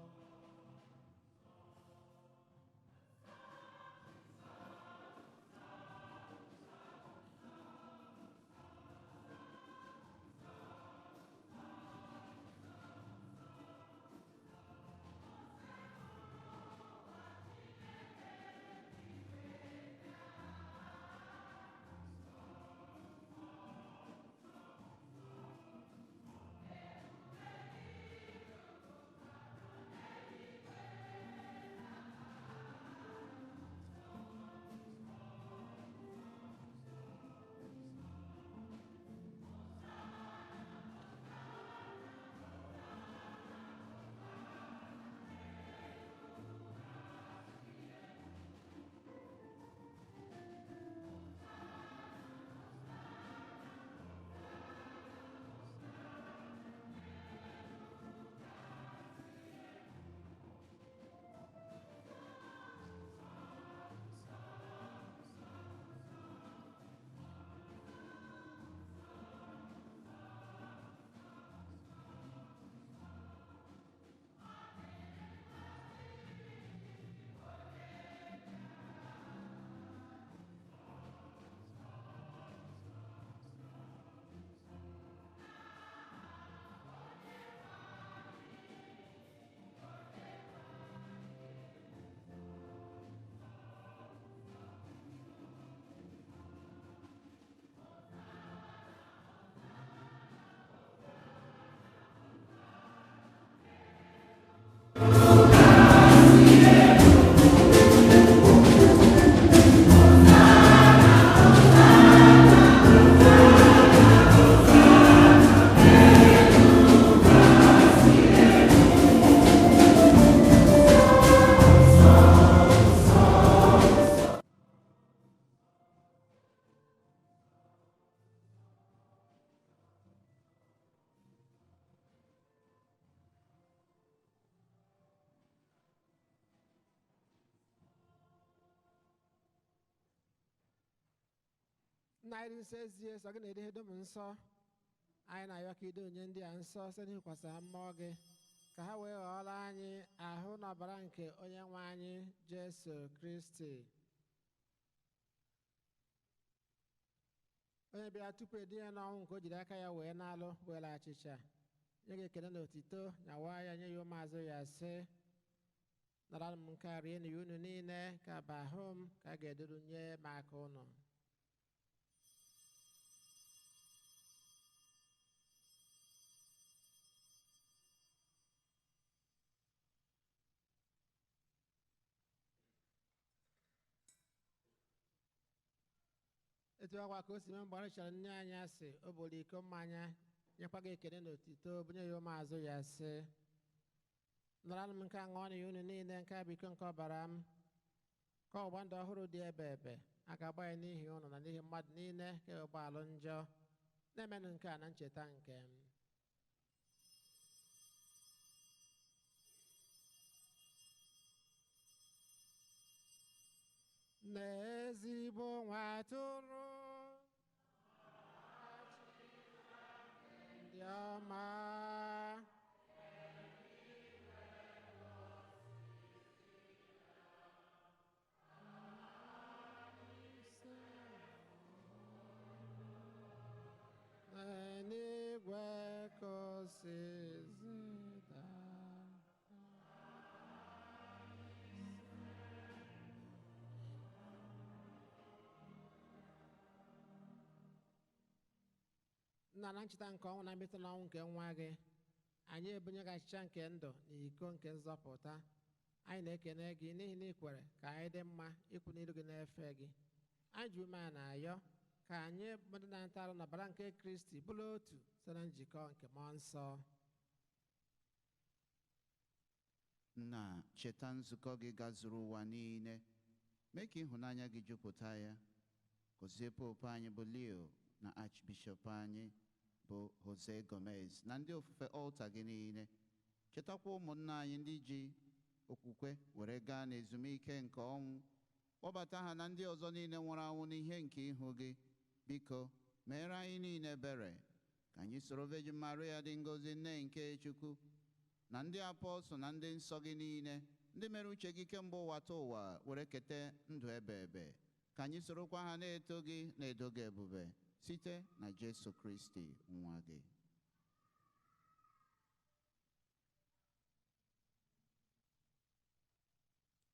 Nna anyị dị nsọ ezie sọ gị na-ede ihe dum nsọ. Anyị na-ayọ ka ido onye ndị a nsọ site n'ikwasa mmụọ gị ka ha wee ghọọrọ anyị ahụ na ọbara nke onye nwe anyị Jesu Kristi. Onye bịara tupu edinye n'ọnwụ nke o jiri aka ya wee na-alụ were achịcha nye gị ekele na otito nyawa ya nye ya ụmụazụ ya sị, nara m nke a rienụ ya unu niile ka bụ ahụ m ka a ga-eduru nye m aka unu. Etu akwa ka o si mee mgbe ọ rịchara nne anyị asị, o buru iko mmanya nyekwa gị ekele na otito bunye ya ụmụazụ ya sị, nara m nke a ṅụọ ya unu niile nke a bụ iko nke ọbara m ka ọgba ndụ ọhụrụ dị ebe ebe a ga-agba ya n'ihi ụnụ na n'ihi mmadụ niile ka e gbalụ njọ na-emenụ nke a na ncheta nke m. N'ezigbo nwa atụrụ ndị ọma n'eluigwe ka o si zida. Nna na ncheta nke ọnwụ na mmetụ n'ọnwụ nke nwa gị, anyị ebunye gị achịcha nke ndụ na iko nke nzọpụta. Anyị na-ekene gị n'ihi na ị kwere ka anyị dị mma ikwu n'iru gị na-efe gị. Anyị ji umeala na-ayọ ka anyị bụ ndị na-ata arụ n'ọbara nke Kristi bụrụ otu site na njikọ nke Mmụọ Nsọ. Nna, cheta nzukọ gị gazuru ụwa niile, mee ka ịhụnanya gị jupụta ya. Gọzie Popu anyị bụ Leo na Archbishop anyị bụ Jose Gomez na ndị ofufe ọlta gị niile. Chetakwa ụmụnna anyị ndị ji okwukwe were gaa n'ezumike nke ọnwụ, kpọbata ha na ndị ọzọ niile nwụrụ anwụ n'ihe nke ihu gị. Biko meere anyị niile ebere ka anyị soro Virgin Maria dị ngọzi, nne nke Chukwu, na ndị apọstụl na ndị nsọ gị niile, ndị mere uche gị kemgbe ụwa ta ụwa, were keta ndụ ebe ebe. Ka anyị sorokwa ha na-eto gị na-edo gị ebube site na Jesu Kristi nwa gị.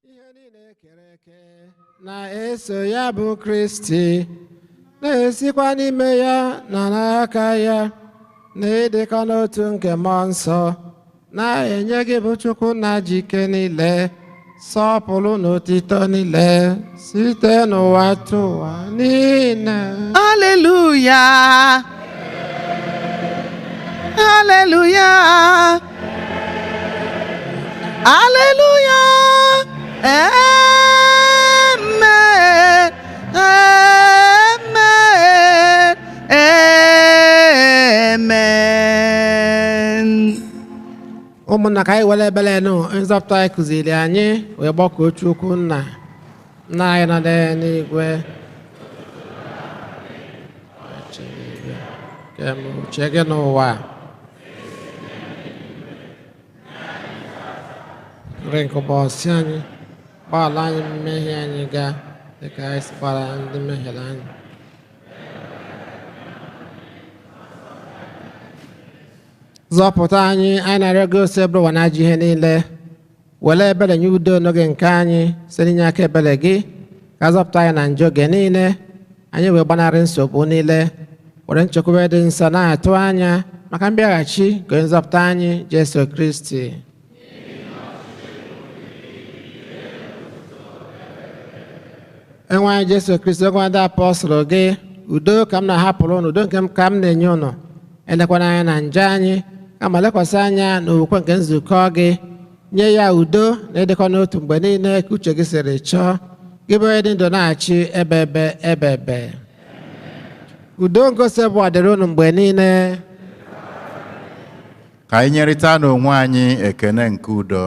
Ihe niile ekere eke na-eso ya bụ Kristi, na-esikwa n'ime ya na n'aka ya, na ịdịkọ n'otu nke Mmụọ Nsọ, na-enye gị bụ Chukwu na jike niile, sọpụrụ na otito niile, site n'ụwa tụwa niile. Hallelujah. Hallelujah. Hallelujah. Amen. Amen. Amen. Ụmụnna, ka anyị were ebere nụ nzọpụta anyị kụziri anyị wee gbakọọ Chukwu nna. Nna anyị nọ n'eluigwe, uche gị n'ụwa, nri nke ụbọchị anyị, gbaghara anyị mmehie anyị ga dịka anyị si gbaghara ndị mehiere anyị. Zọpụta anyị, anyị na-arịọ gị ose bụrụ ụwa na ajọ ihe niile, were ebere nye udo n'oge nke anyị site n'inye aka ebere gị, ka zọpụta anyị na njọ oge niile, anyị wee gbanarị nsogbu niile, were nchekwube dị nsọ na-atụ anya maka mbịaghachi nke onye nzọpụta anyị Jesu Kristi. Enwe anyị Jesu Kristi, oge ndị apọstụl gị, udo ka m na-ahapụrụ unu, udo nke m ka m na-enye unu. Elekwana anya na njọ anyị, kama lekwasị anya n'okwukwe nke nzukọ gị, nye ya udo na ịdịkọ n'otu mgbe niile ka uche gị siri chọọ, gị bụ onye dị ndụ na-achị ebe ebe ebe ebe. Udo ngosi bụ ọdịrị unu mgbe niile. Ka anyị nyerịta n'onwe anyị ekene nke udo.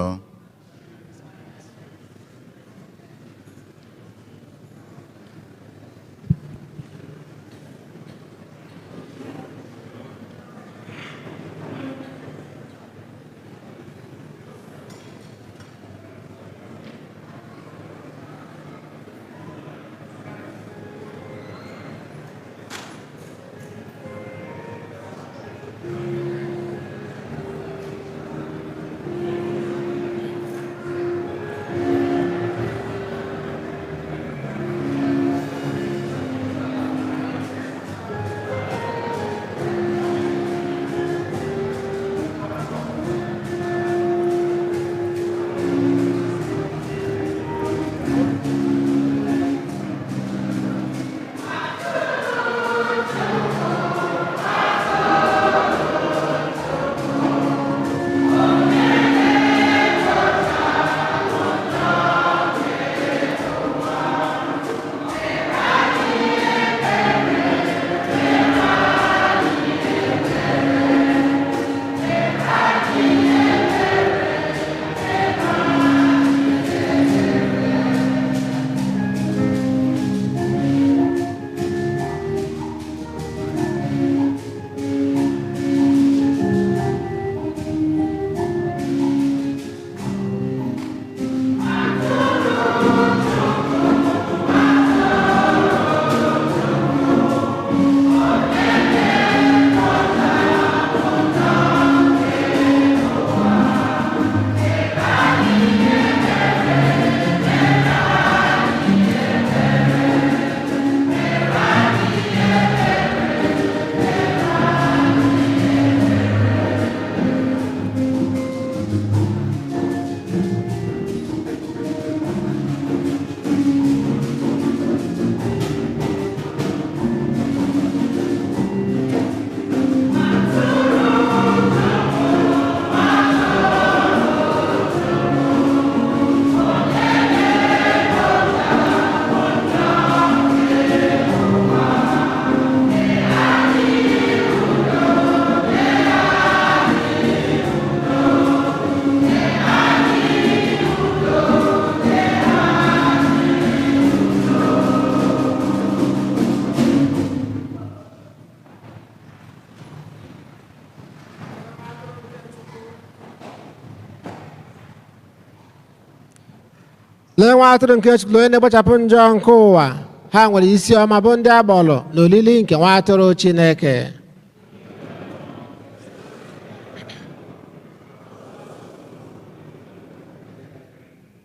Lee nwa atụrụ nke Chukwu onye na-ekpochapụ njọ nke ụwa. Ha nwere isi ọma bụ ndị agbọrọ n'olili nke nwa atụrụ Chineke.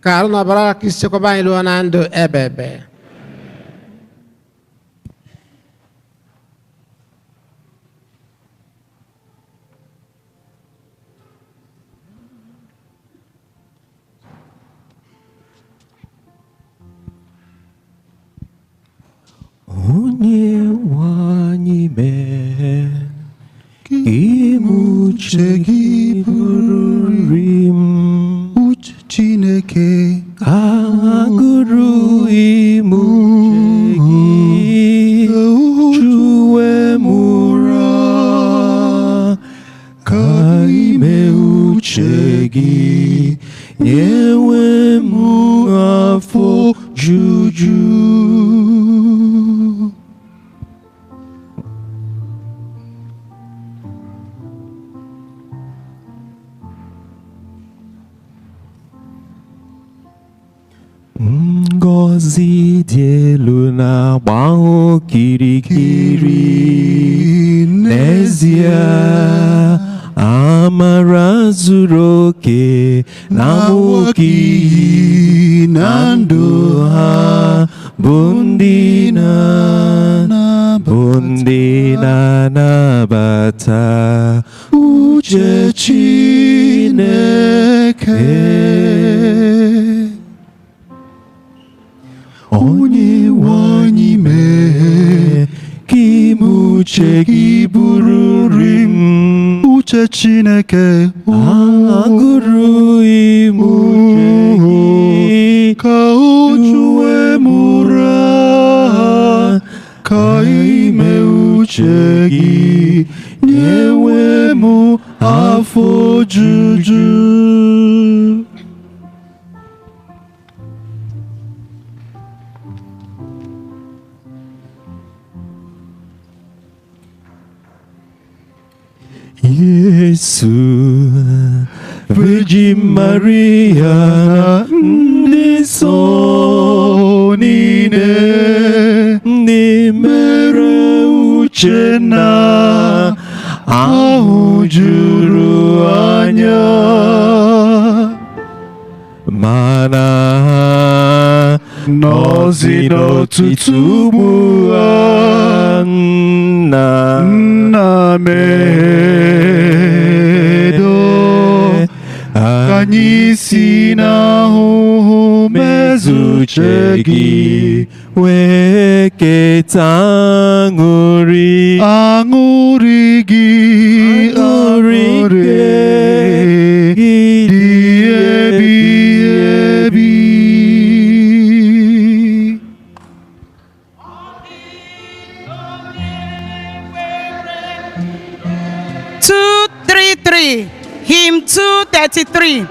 Ka arụ na ọbara Kristi chekwaba anyị ruo na ndụ ebebe. Onye nwe anyị mee ka ime uche gị bụrụ nri m. Uche Chineke ka agụrụ ime uche gị chuwe m ụra, ka ime uche gị nyewe m afọ juju. Ngọzi dị elu na-agba okirikiri, n'ezie amara zuru oke na nwoke iyi na ndụ ha bụ ndị na-anabata uche Chineke. Onye nwe anyị mee ka ime uche gị bụrụ nri m. Uche Chineke agụrụ ime uche gị ka o juwe m ụra, ka ime uche gị nyewe m afọ ojuju. Yesu, Virgin Maria, ndị nsọ niile ndị mere uche na ahụ juru anya, mana ha nọzi n'ọtụtụ ugbu a. Nna medo ka anyị si n'ahụhụ mezu uche gị wee keta aṅụrị aṅụrị gị aṅụrị nke gị dị ebighị ebi. 233, hymn 233.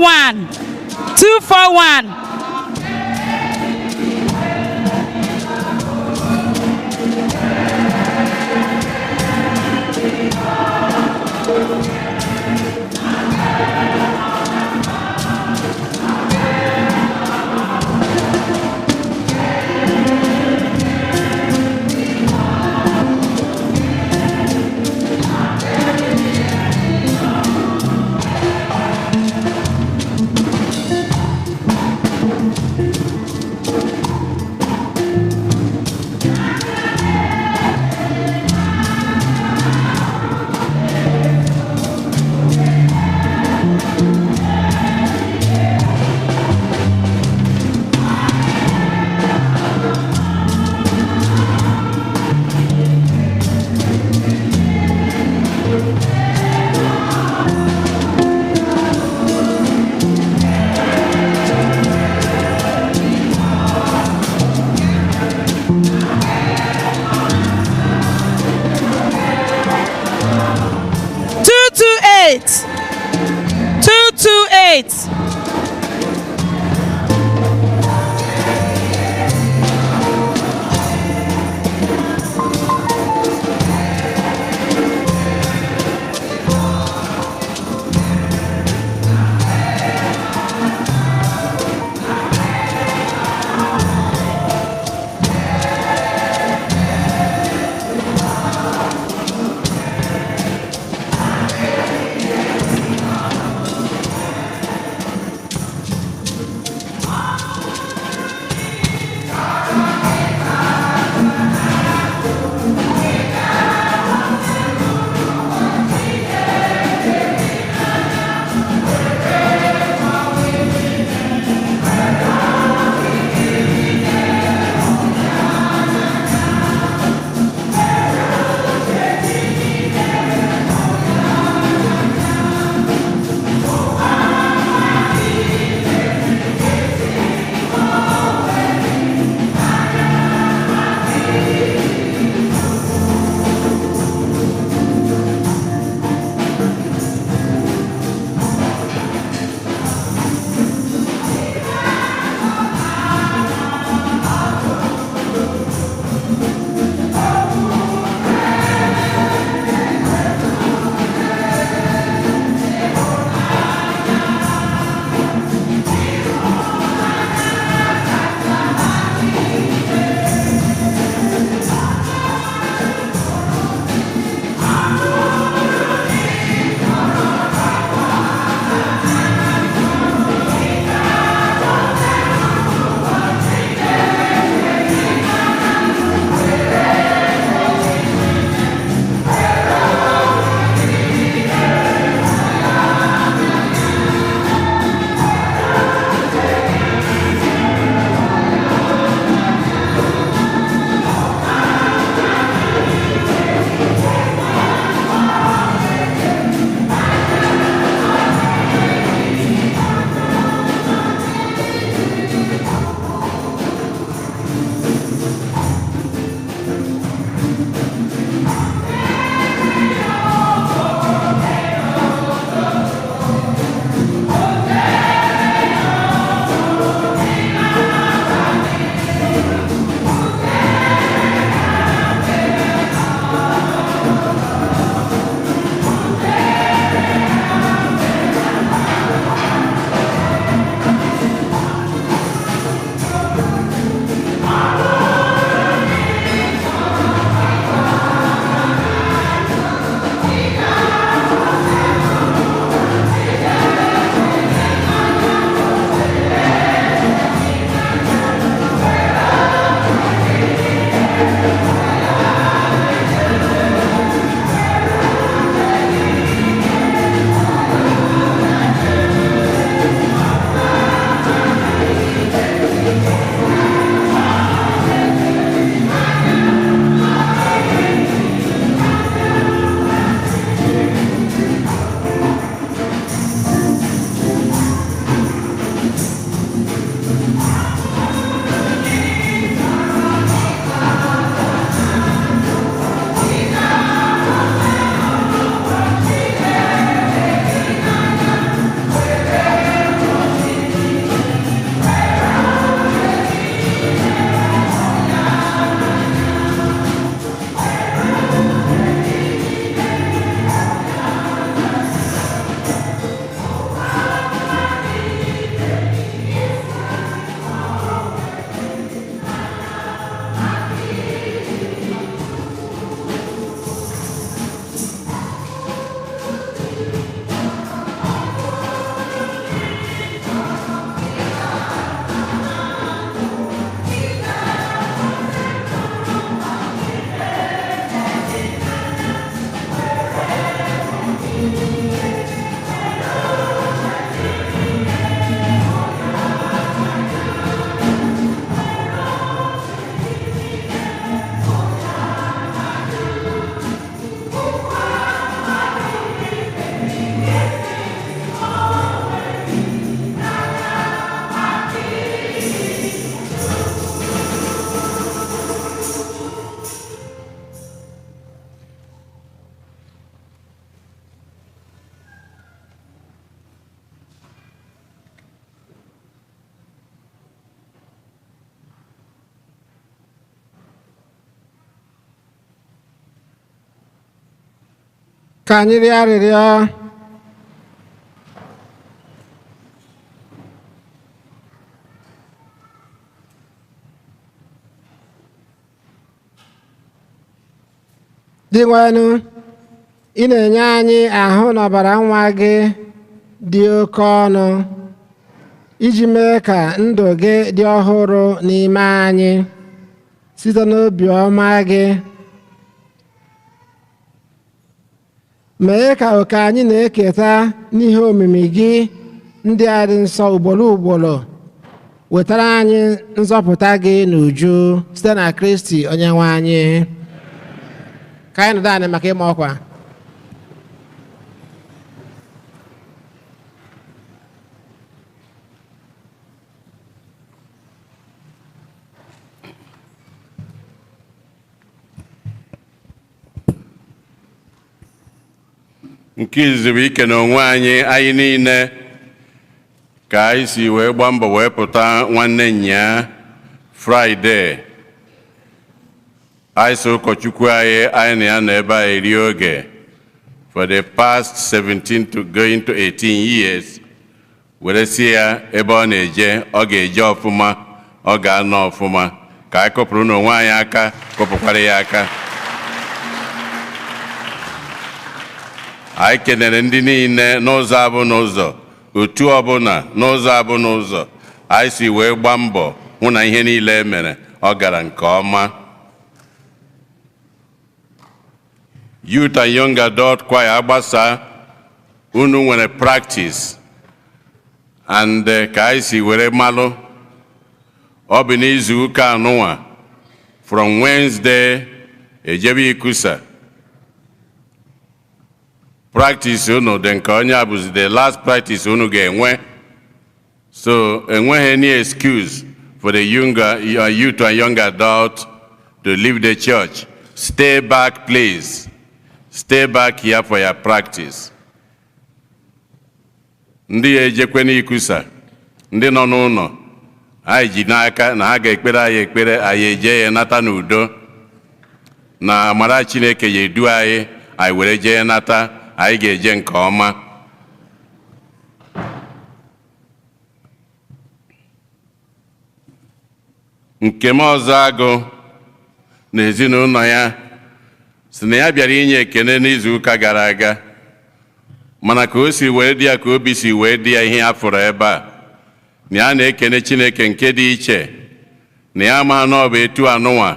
241. 241. Ka anyị rịọ arịrịọ. Dinwenụ, ị na-enye anyị ahụ na ọbara nwa gị dị oke ọnụ iji mee ka ndụ gị dị ọhụrụ n'ime anyị site n'obi ọma gị. Mee ka oke anyị na-eketa n'ihe omimi gị ndị a dị nsọ ugboro ugboro wetara anyị nzọpụta gị n'uju site na Kristi Onyenwe anyị. Ka anyị nọdụ anị maka ịma ọkwa. Nke izizi bụ ike na onwe anyị, anyị niile ka anyị si wee gbaa mbọ wee pụta nwanne nyaa Fraịde. Anyị so ụkọchukwu anyị, anyị na ya nọ ebe a eri oge for the past 17 to going to 18 years, were si ya ebe ọ na-eje, ọ ga-eje ọfụma, ọ ga-anọ ọfụma. Ka anyị kụpụrụ n'onwe anyị aka, kụpụkwara ya aka. Anyị kenere ndị niile n'ụzọ abụ n'ụzọ otu ọbụla, n'ụzọ abụ n'ụzọ anyị si wee gbaa mbọ hụ na ihe niile e mere ọ gara nke ọma. Youth and Young Adult Choir agbasa, unu nwere practice and ka anyị si were malụ, ọ bụ n'izu ụka anụnwa, from Wednesday ejebe ikusa practice unu dị nke onye a bụzi the last practice unu ga-enwe, so enweghị any excuse for the younger youth and young adult to leave the church. Stay back, please. Stay back here for your practice. Ndị ya ejekwe n'ikusa, ndị nọ n'ụlọ anyị ji n'aka na ha ga-ekpere anyị ekpere, anyị eje ya nata n'udo na amara Chineke ya edu anyị, anyị were jee nata, anyị ga-eje nke ọma. Nke m ọzọ, agụ na ezinụlọ ya si na ya bịara inye ekene n'izu ụka gara aga, mana ka o si wee dị ya, ka obi si wee dị ya, ihe ya fụrụ ebe a na ya na-ekene Chineke nke dị iche na ya ama na ọ bụ etu anụnwa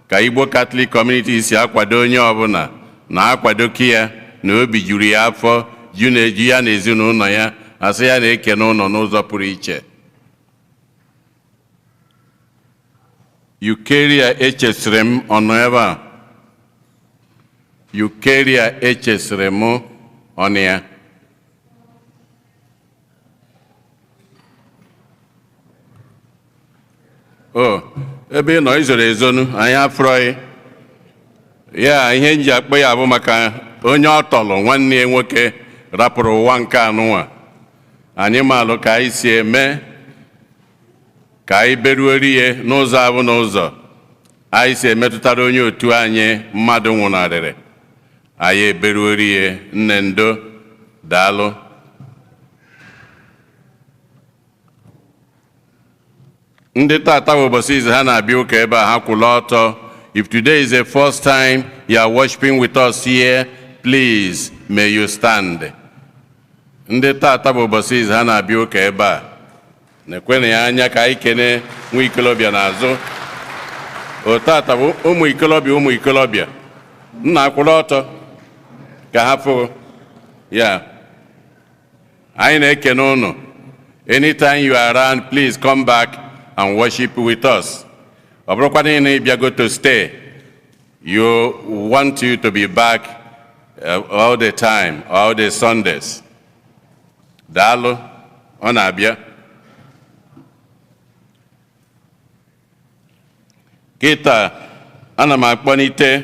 ka Igbo Catholic Community si akwado onye ọbụla na-akwado ya, na obi juru ya afọ, ju na-eju ya na ezinụlọ ya, asị ya na-ekene ụlọ n'ụzọ pụrụ iche. Eucharia echesịrị m ọnụ ebe a. Eucharia echesịrị m ọnụ ya. O ebe ị nọ izoro ezonu, anyị afụrọghị ya. Ihe m ji akpọ ya bụ maka onye ọ tọlụ, nwanne ya nwoke rapụrụ ụwa nke anụnwa. Anyị maalụ ka anyị si eme ka anyị beruori ya n'ụzọ abụ n'ụzọ anyị si emetụtara onye otu anyị mmadụ nwụnarịrị, anyị eberuori ya. Nne, ndo, daalụ. Ndị tata bụ ụbọchị izu ha na-abịa ụka ebe a, ha kwụla ọtọ. If today is the first time you are worshiping with us here, please may you stand. Ndị tata bụ ụbọchị izu ha na-abịa ụka ebe a, na-ekwenụ ya anya ka anyị kene nwa ikolobịa n'azụ. O tata bụ ụmụ ikolobịa, ụmụ ikolobịa nna, akwụla ọtọ ka ha fụ ya. Anyị na-ekene ụnụ. Anytime you are around, please come back and worship with us. Ọ bụrụkwa na ị bịago to stay, you want you to be back all the time, all the Sundays. Daalụ. Ọ na-abịa kịta, ana m akpọnite,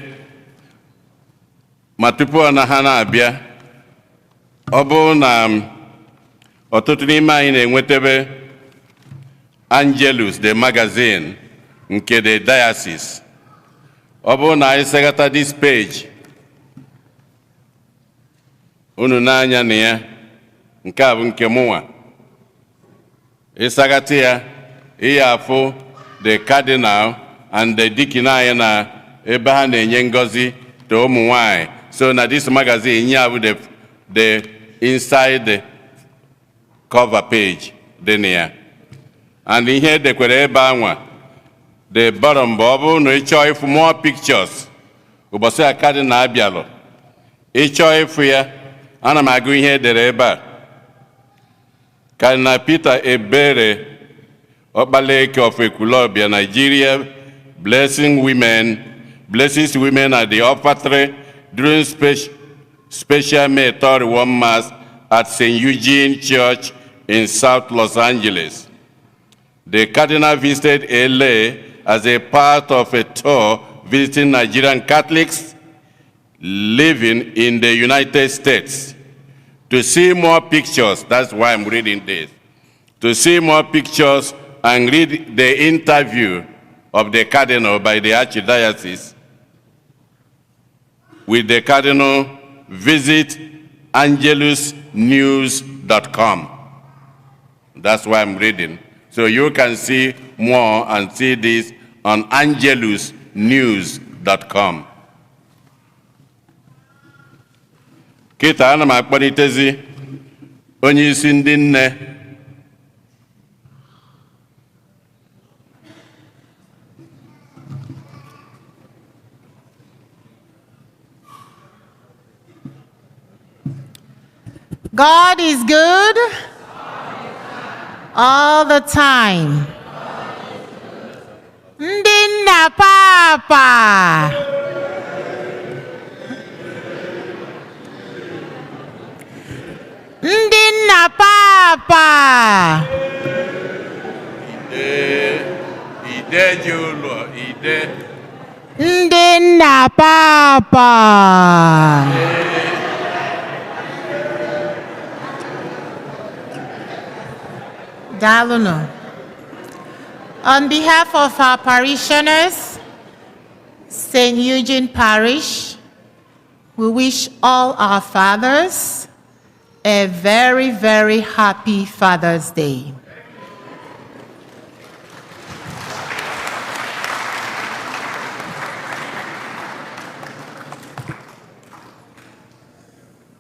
ma tupu ọ na ha na-abịa, ọ bụrụ na ọtụtụ n'ime anyị na-enwetebe Angelus the magazine nke the diocese, ọ bụrụ na anyị segata this page. Unu n'anya na ya, nke a bụ nke mụnwa. Ịsagata ya, ihe afụ the cardinal and the deacon anyị na ebe ha na-enye ngọzi to ụmụ nwanyị. So na this magazine, ya bụ the inside cover page dị na ya. And ihe edekwere ebe anwa, the bottom bụ, ọ bụrụ na ị chọọ ịfụ more pictures ụbọchị a cardinal abịalụ, ị chọọ ịfụ ya, ana m agụ ihe edere ebe a. Cardinal Peter Ebere Okpaleke of Ekwulobia, Nigeria, blessing women, blesses women at the offertory during special May 31 Mass at St. Eugene Church in South Los Angeles. The Cardinal visited LA as a part of a tour visiting Nigerian Catholics living in the United States. To see more pictures, that's why I'm reading this. To see more pictures and read the interview of the Cardinal by the Archdiocese with the Cardinal, visit angelusnews.com. That's why I'm reading. So you can see more and see this on angelusnews.com. Kịta ana m akpọlitezi onye isi ndị nne. God is good all the time. Ndị nna papa. Ndị nna papa. Ide, ide ji ụlọ, ide. Ndị nna papa. Daalụnụ. On behalf of our parishioners, St. Eugene Parish, we wish all our fathers a very, very happy Father's Day.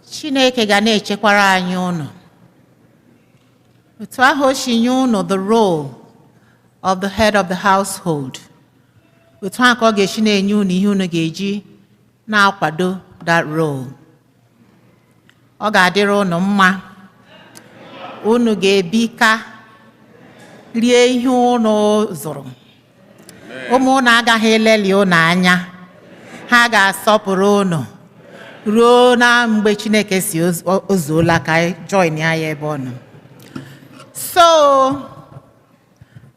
Chineke ga na-echekwara anyị unu. Otu ahụ o si nye unu the role of the head of the household, otu ahụ ka ọ ga-esi na-enye unu ihe unu ga-eji na-akwado that role. Ọ ga-adịrị unu mma. Unu ga-ebi ka rie ihe unu zụrụ. Ụmụ unu agaghị eleli unu anya. Ha ga-asọpụrụ unu ruo na mgbe Chineke si o zuola ka anyị join ya ebe ọ nọ. So,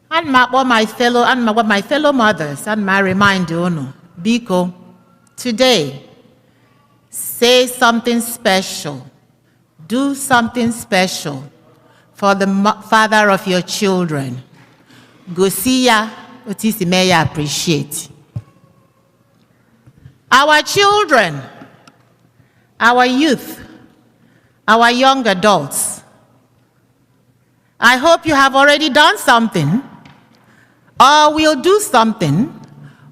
ana m akpọ my fellow, ana m agwa my fellow mothers, ana m remind unu, biko, today, say something special, do something special for the father of your children. Gosi ya otu isi mee ya appreciate. Our children, our youth, our young adults, I hope you have already done something, or will do something,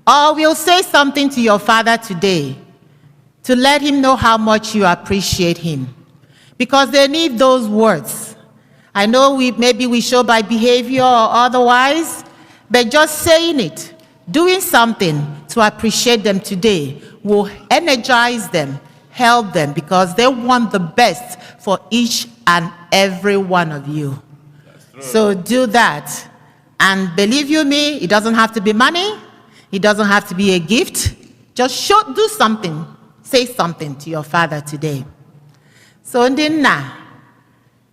or will say something to your father today to let him know how much you appreciate him. Because they need those words. I know maybe we show by behavior or otherwise, but just saying it, doing something to appreciate them today will energize them, help them, because they want the best for each and every one of you. So do that. And believe you me, it doesn't have to be money. It doesn't have to be a gift. Just do something. Say something to your father today. So ndị nna,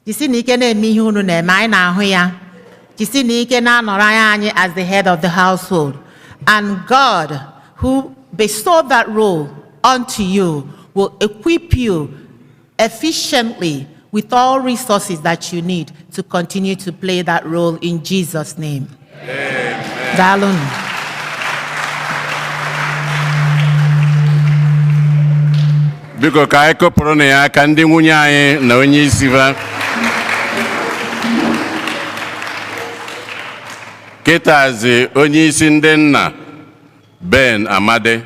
jisi na ike na-eme ihe unu na-eme, anyị na-ahụ ya. Jisi na ike na-anọrọ anya anyị as the head of the household. And God, who bestowed that role unto you, will equip you efficiently with all resources that you need to continue to play that role in Jesus' name. Amen. Daalụnụ. Biko ka anyị kụpụrụ na ya aka, ndị nwunye anyị na onye isi ha. Kịtazi onye isi ndị nna, Ben Amadi.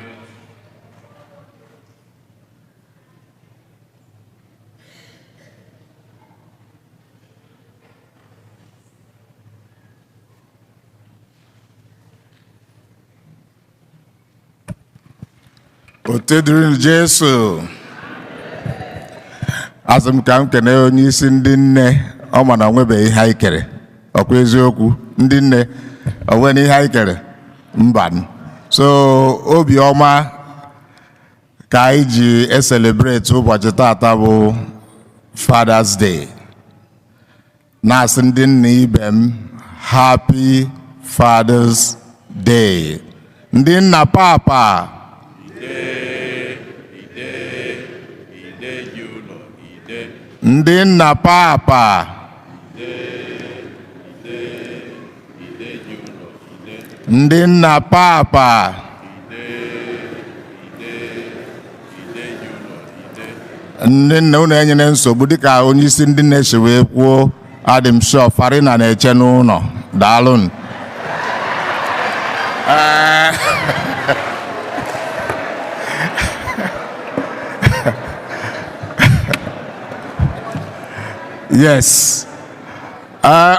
Ote dịrị Jesu. Asị m ka m kene onye isi ndị nne, ọ ma na onwebeghị ihe anyị kere. Ọkwa eziokwu, ndị nne onwe na ihe anyị kere mba. So obiọma ka anyị ji e-celebrate ụbọchị tata bụ Father's Day. Na-asị ndị nna ibe m, Happy Father's Day. Ndị nna papa. Ndị nna papa. Ndị nna papa. Ndị nna unu enyere nsogbu dịka onye isi ndị nne si wee kwuo, adị m sure farina na-eche n'ụlọ. Daalụnụ. Yes.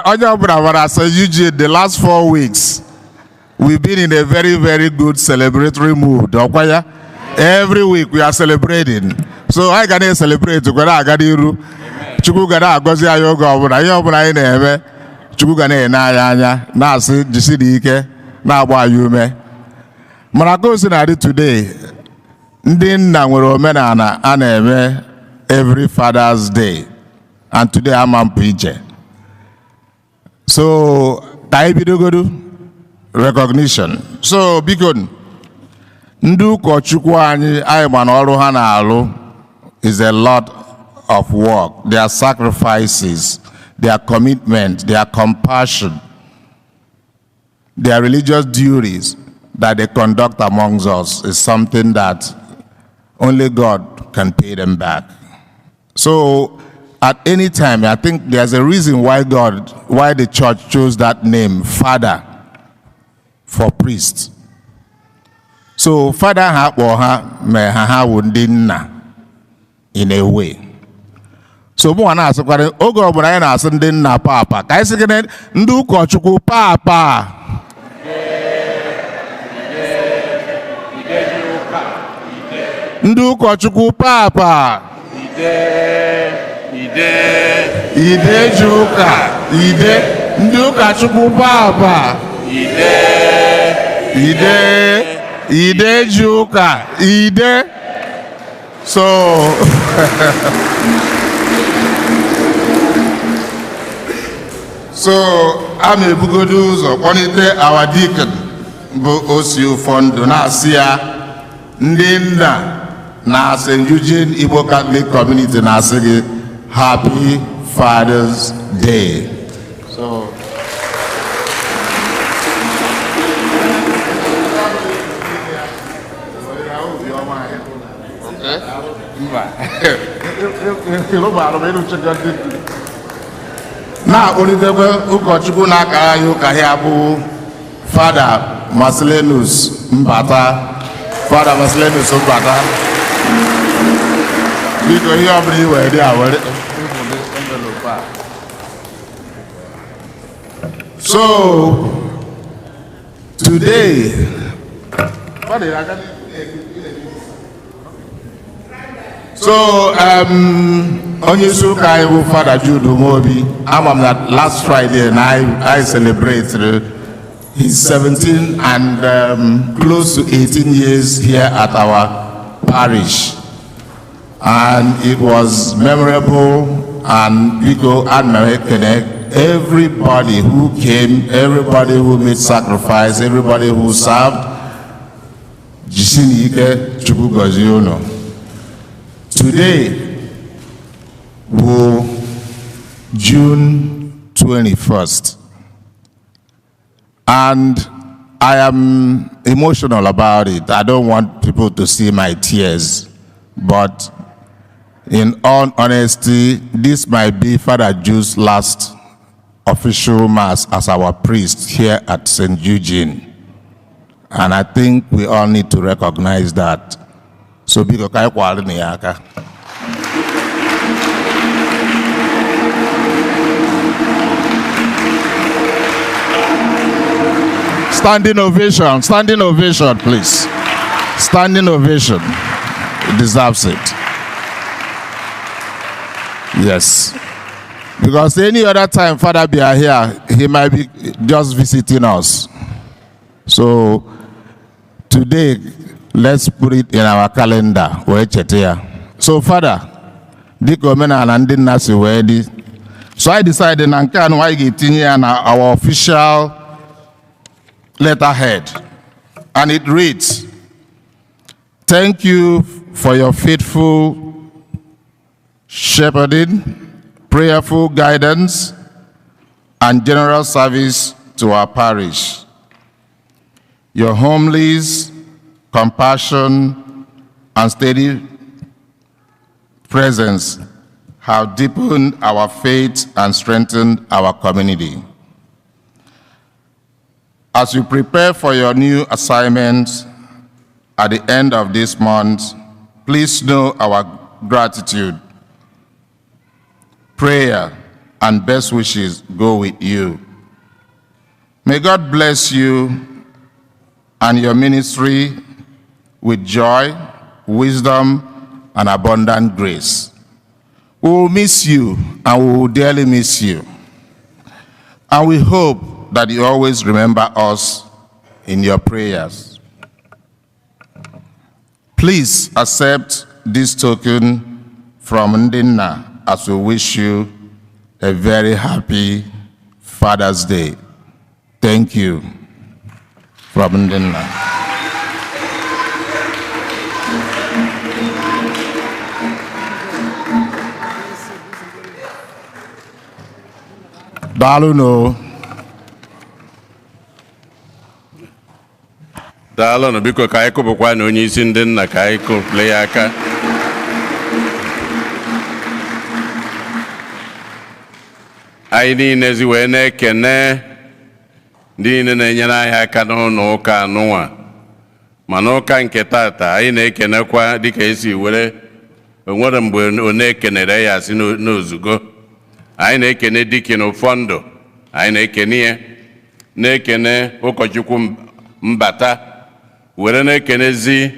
Onye ọbụla gwara asị Eugene, the last 4 weeks, we've been in a very, very good celebratory mood. Ọkwa ya? Every week we are celebrating. So anyị ga na-celebrate kwere aga n'iru. Chukwu ga na-agọzi anyị oge ọbụla. Ihe ọbụla anyị na-eme, Chukwu ga na-ene anyị anya, na-asị jisi ike, na-agba anyị ume. Mana ka o si na-adị today, ndị nna nwere omenala a na-eme every Father's Day. And today ama mpụ iche. So ka anyị bidogodu recognition. So biko, ndị ụkọchukwu anyị anyị ma na ọrụ ha na-alụ is a lot of work. Their sacrifices, their commitment, their compassion, their religious duties that they conduct amongst us is something that only God can pay them back. So at any time, I think there's a reason why God, why the church chose that name, Father, for priests. So Father ha kpọ ha mee ha ha wụ ndị nna in a way. So mụnwa na-asịkwara oge ọbụla anyị na-asị ndị nna papa, ka anyị sị gịnị ndị ụkọchukwu papa. Ndị ụkọchukwu papa. Ide ji ụka, ide ndị ụkọchukwu papa. Ide ide ji ụka, ide. So a na-ebugodo ụzọ kpọlite our deacon bụ osi ụfọdụ na-asị ya ndị nna na St. Eugene Igbo Catholic Community na-asị gị Happy Father's Day. So na-akpọlitekwe ụkọchukwu na-akara anyị ụka ya bụ Fada Marcellinus Mbata. Fada Marcellinus Mbata, biko ihe ọbụla i were dị a were. So today, so onye isi ụka anyị bụ Fada Jude Umeobi, ama m na last Friday na I celebrate his 17 and close to 18 years here at our parish. And it was memorable, and biko ana m ekene everybody who came, everybody who made sacrifice, everybody who served. Jisini ike, Chukwu gọzie unu. Today will June 21st. And I am emotional about it. I don't want people to see my tears, but In all honesty, this might be Father Jude's last official mass as our priest here at St. Eugene. And I think we all need to recognize that. So biko ka anyị kwalụ na ya aka. Standing ovation, standing ovation, please. Standing ovation. It deserves it. Yes. Because any other time Father be here, he might be just visiting us. So today, let's put it in our calendar. Wee cheta ya. So Father, dịka omenala ndị nna si wee dị. So I decided na nke a nụ anyị ga-etinye ya na our official letterhead. And it reads, "Thank you for your faithful shepherding, prayerful guidance, and general service to our parish. Your homilies, compassion, and steady presence have deepened our faith and strengthened our community. As you prepare for your new assignment at the end of this month, please know our gratitude, prayer, and best wishes go with you. May God bless you and your ministry with joy, wisdom, and abundant grace. We will miss you, and we will dearly miss you. And we hope that you always remember us in your prayers. Please accept this token from Ndị Nna as we wish you a very happy Father's Day. Thank you from Ndị Nna." Daalụ no. Daalụnụ. Biko, ka anyị kụpụkwa na onye isi ndị nna, ka anyị kụpụle ya aka. Anyị niile zi wee na-ekene ndị niile na-enyere anyị aka n'ụlọ ụka anụnwa, ma n'ụka nke tata anyị na-ekenekwa dịka esi were onwere mgbe ọ na-ekenere ya si n'ozugo. Anyị na-ekene deacon ụfọndụ, anyị na-ekene ya, na-ekene ụkọchukwu mbata, were na-ekenezi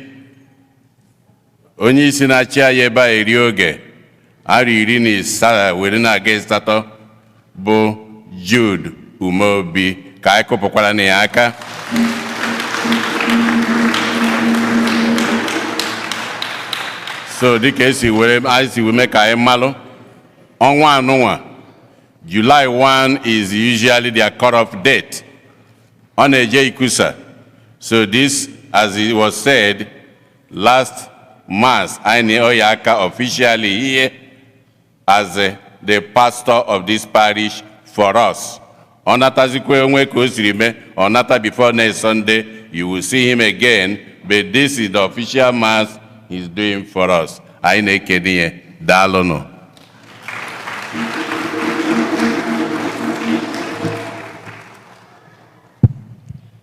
onye isi na-achị anyị ebe a eri oge arọ 17 were na-aga 8, bụ Jude Umeobi. Ka anyị kụpụkwara na ya aka. So dịka esi were anyị si wee mee ka anyị malụ, ọnwa anụnwa, July 1 is usually their cut-off date. Ọ na-eje ikusa. So this, as it was said last mass, anyị na aka officially here as the pastor of this parish for us. Ọ natazikwa onwe ka o siri mee, ọ nata before next Sunday, you will see him again, but this is the official mass he's doing for us. Anyị na-ekene ya. Daalụnụ.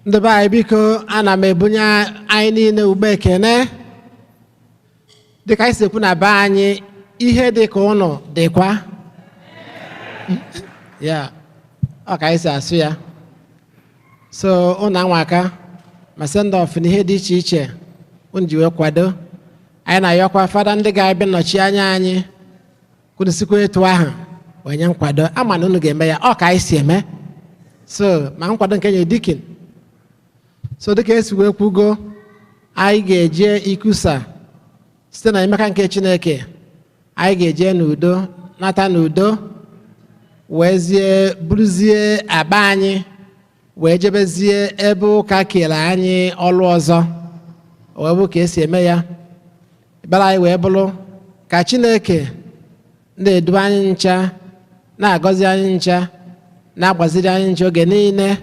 Ndị be anyị, biko, ana m ebunye anyị niile ugbo ekene. Dịka anyị si ekwu na be anyị, ihe dị ka ụnụ dịkwa ya, ọ ka anyị si asụ ya. So ụnụ anwa aka ma send off na ihe dị iche iche unu ji wee kwado anyị, na-ayọkwa fada ndị ga-abịa nnọchi anya anyị kwudosikwa etu ahụ wee nye nkwado ama na unu ga-eme ya. Ọ ka anyị si eme. So ma nkwado nke nye deacon. So dịka esi wee kwugo, anyị ga-eje ikusa site na emeka nke Chineke. Anyị ga-eje n'udo, nata n'udo, wee zie buruzie akpa anyị wee jebezie ebe ụka kere anyị ọlụ ọzọ, wee bụ ka esi eme ya. Ekpere anyị wee bụrụ ka Chineke na-edu anyị ncha, na-agọzi anyị ncha, na-agbaziri anyị ncha oge niile.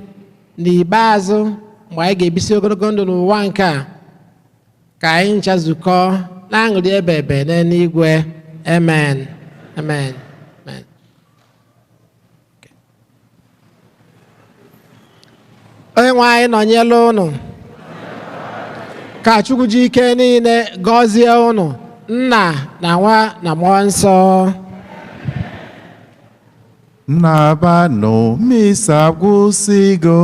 N'ikpeazụ, mgbe anyị ga-ebisi ogologo ndụ n'ụwa nke a, ka anyị ncha zukọ na-aṅụrị ebe ebe n'eluigwe. Amen. Amen. Amen. Onye nwe anyị nọnyela unu. Ka Chukwu ji ike niile gọzie unu, Nna na Nwa na Mmụọ Nsọ. Nabanụ, misa agwụsịgo.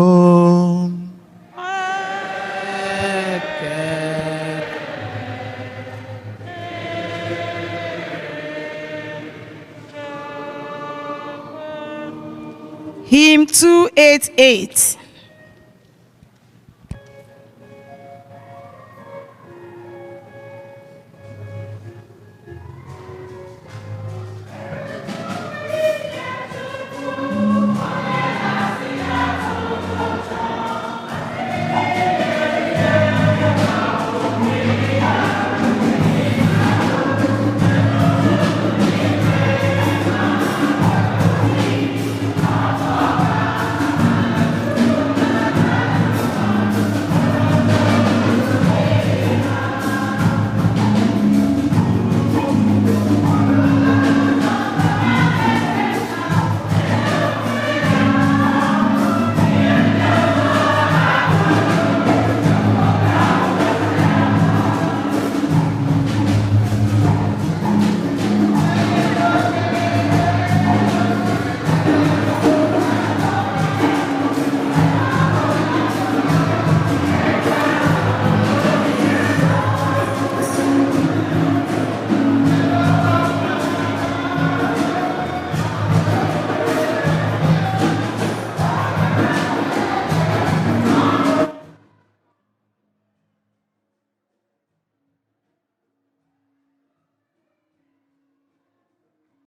Hymn 288.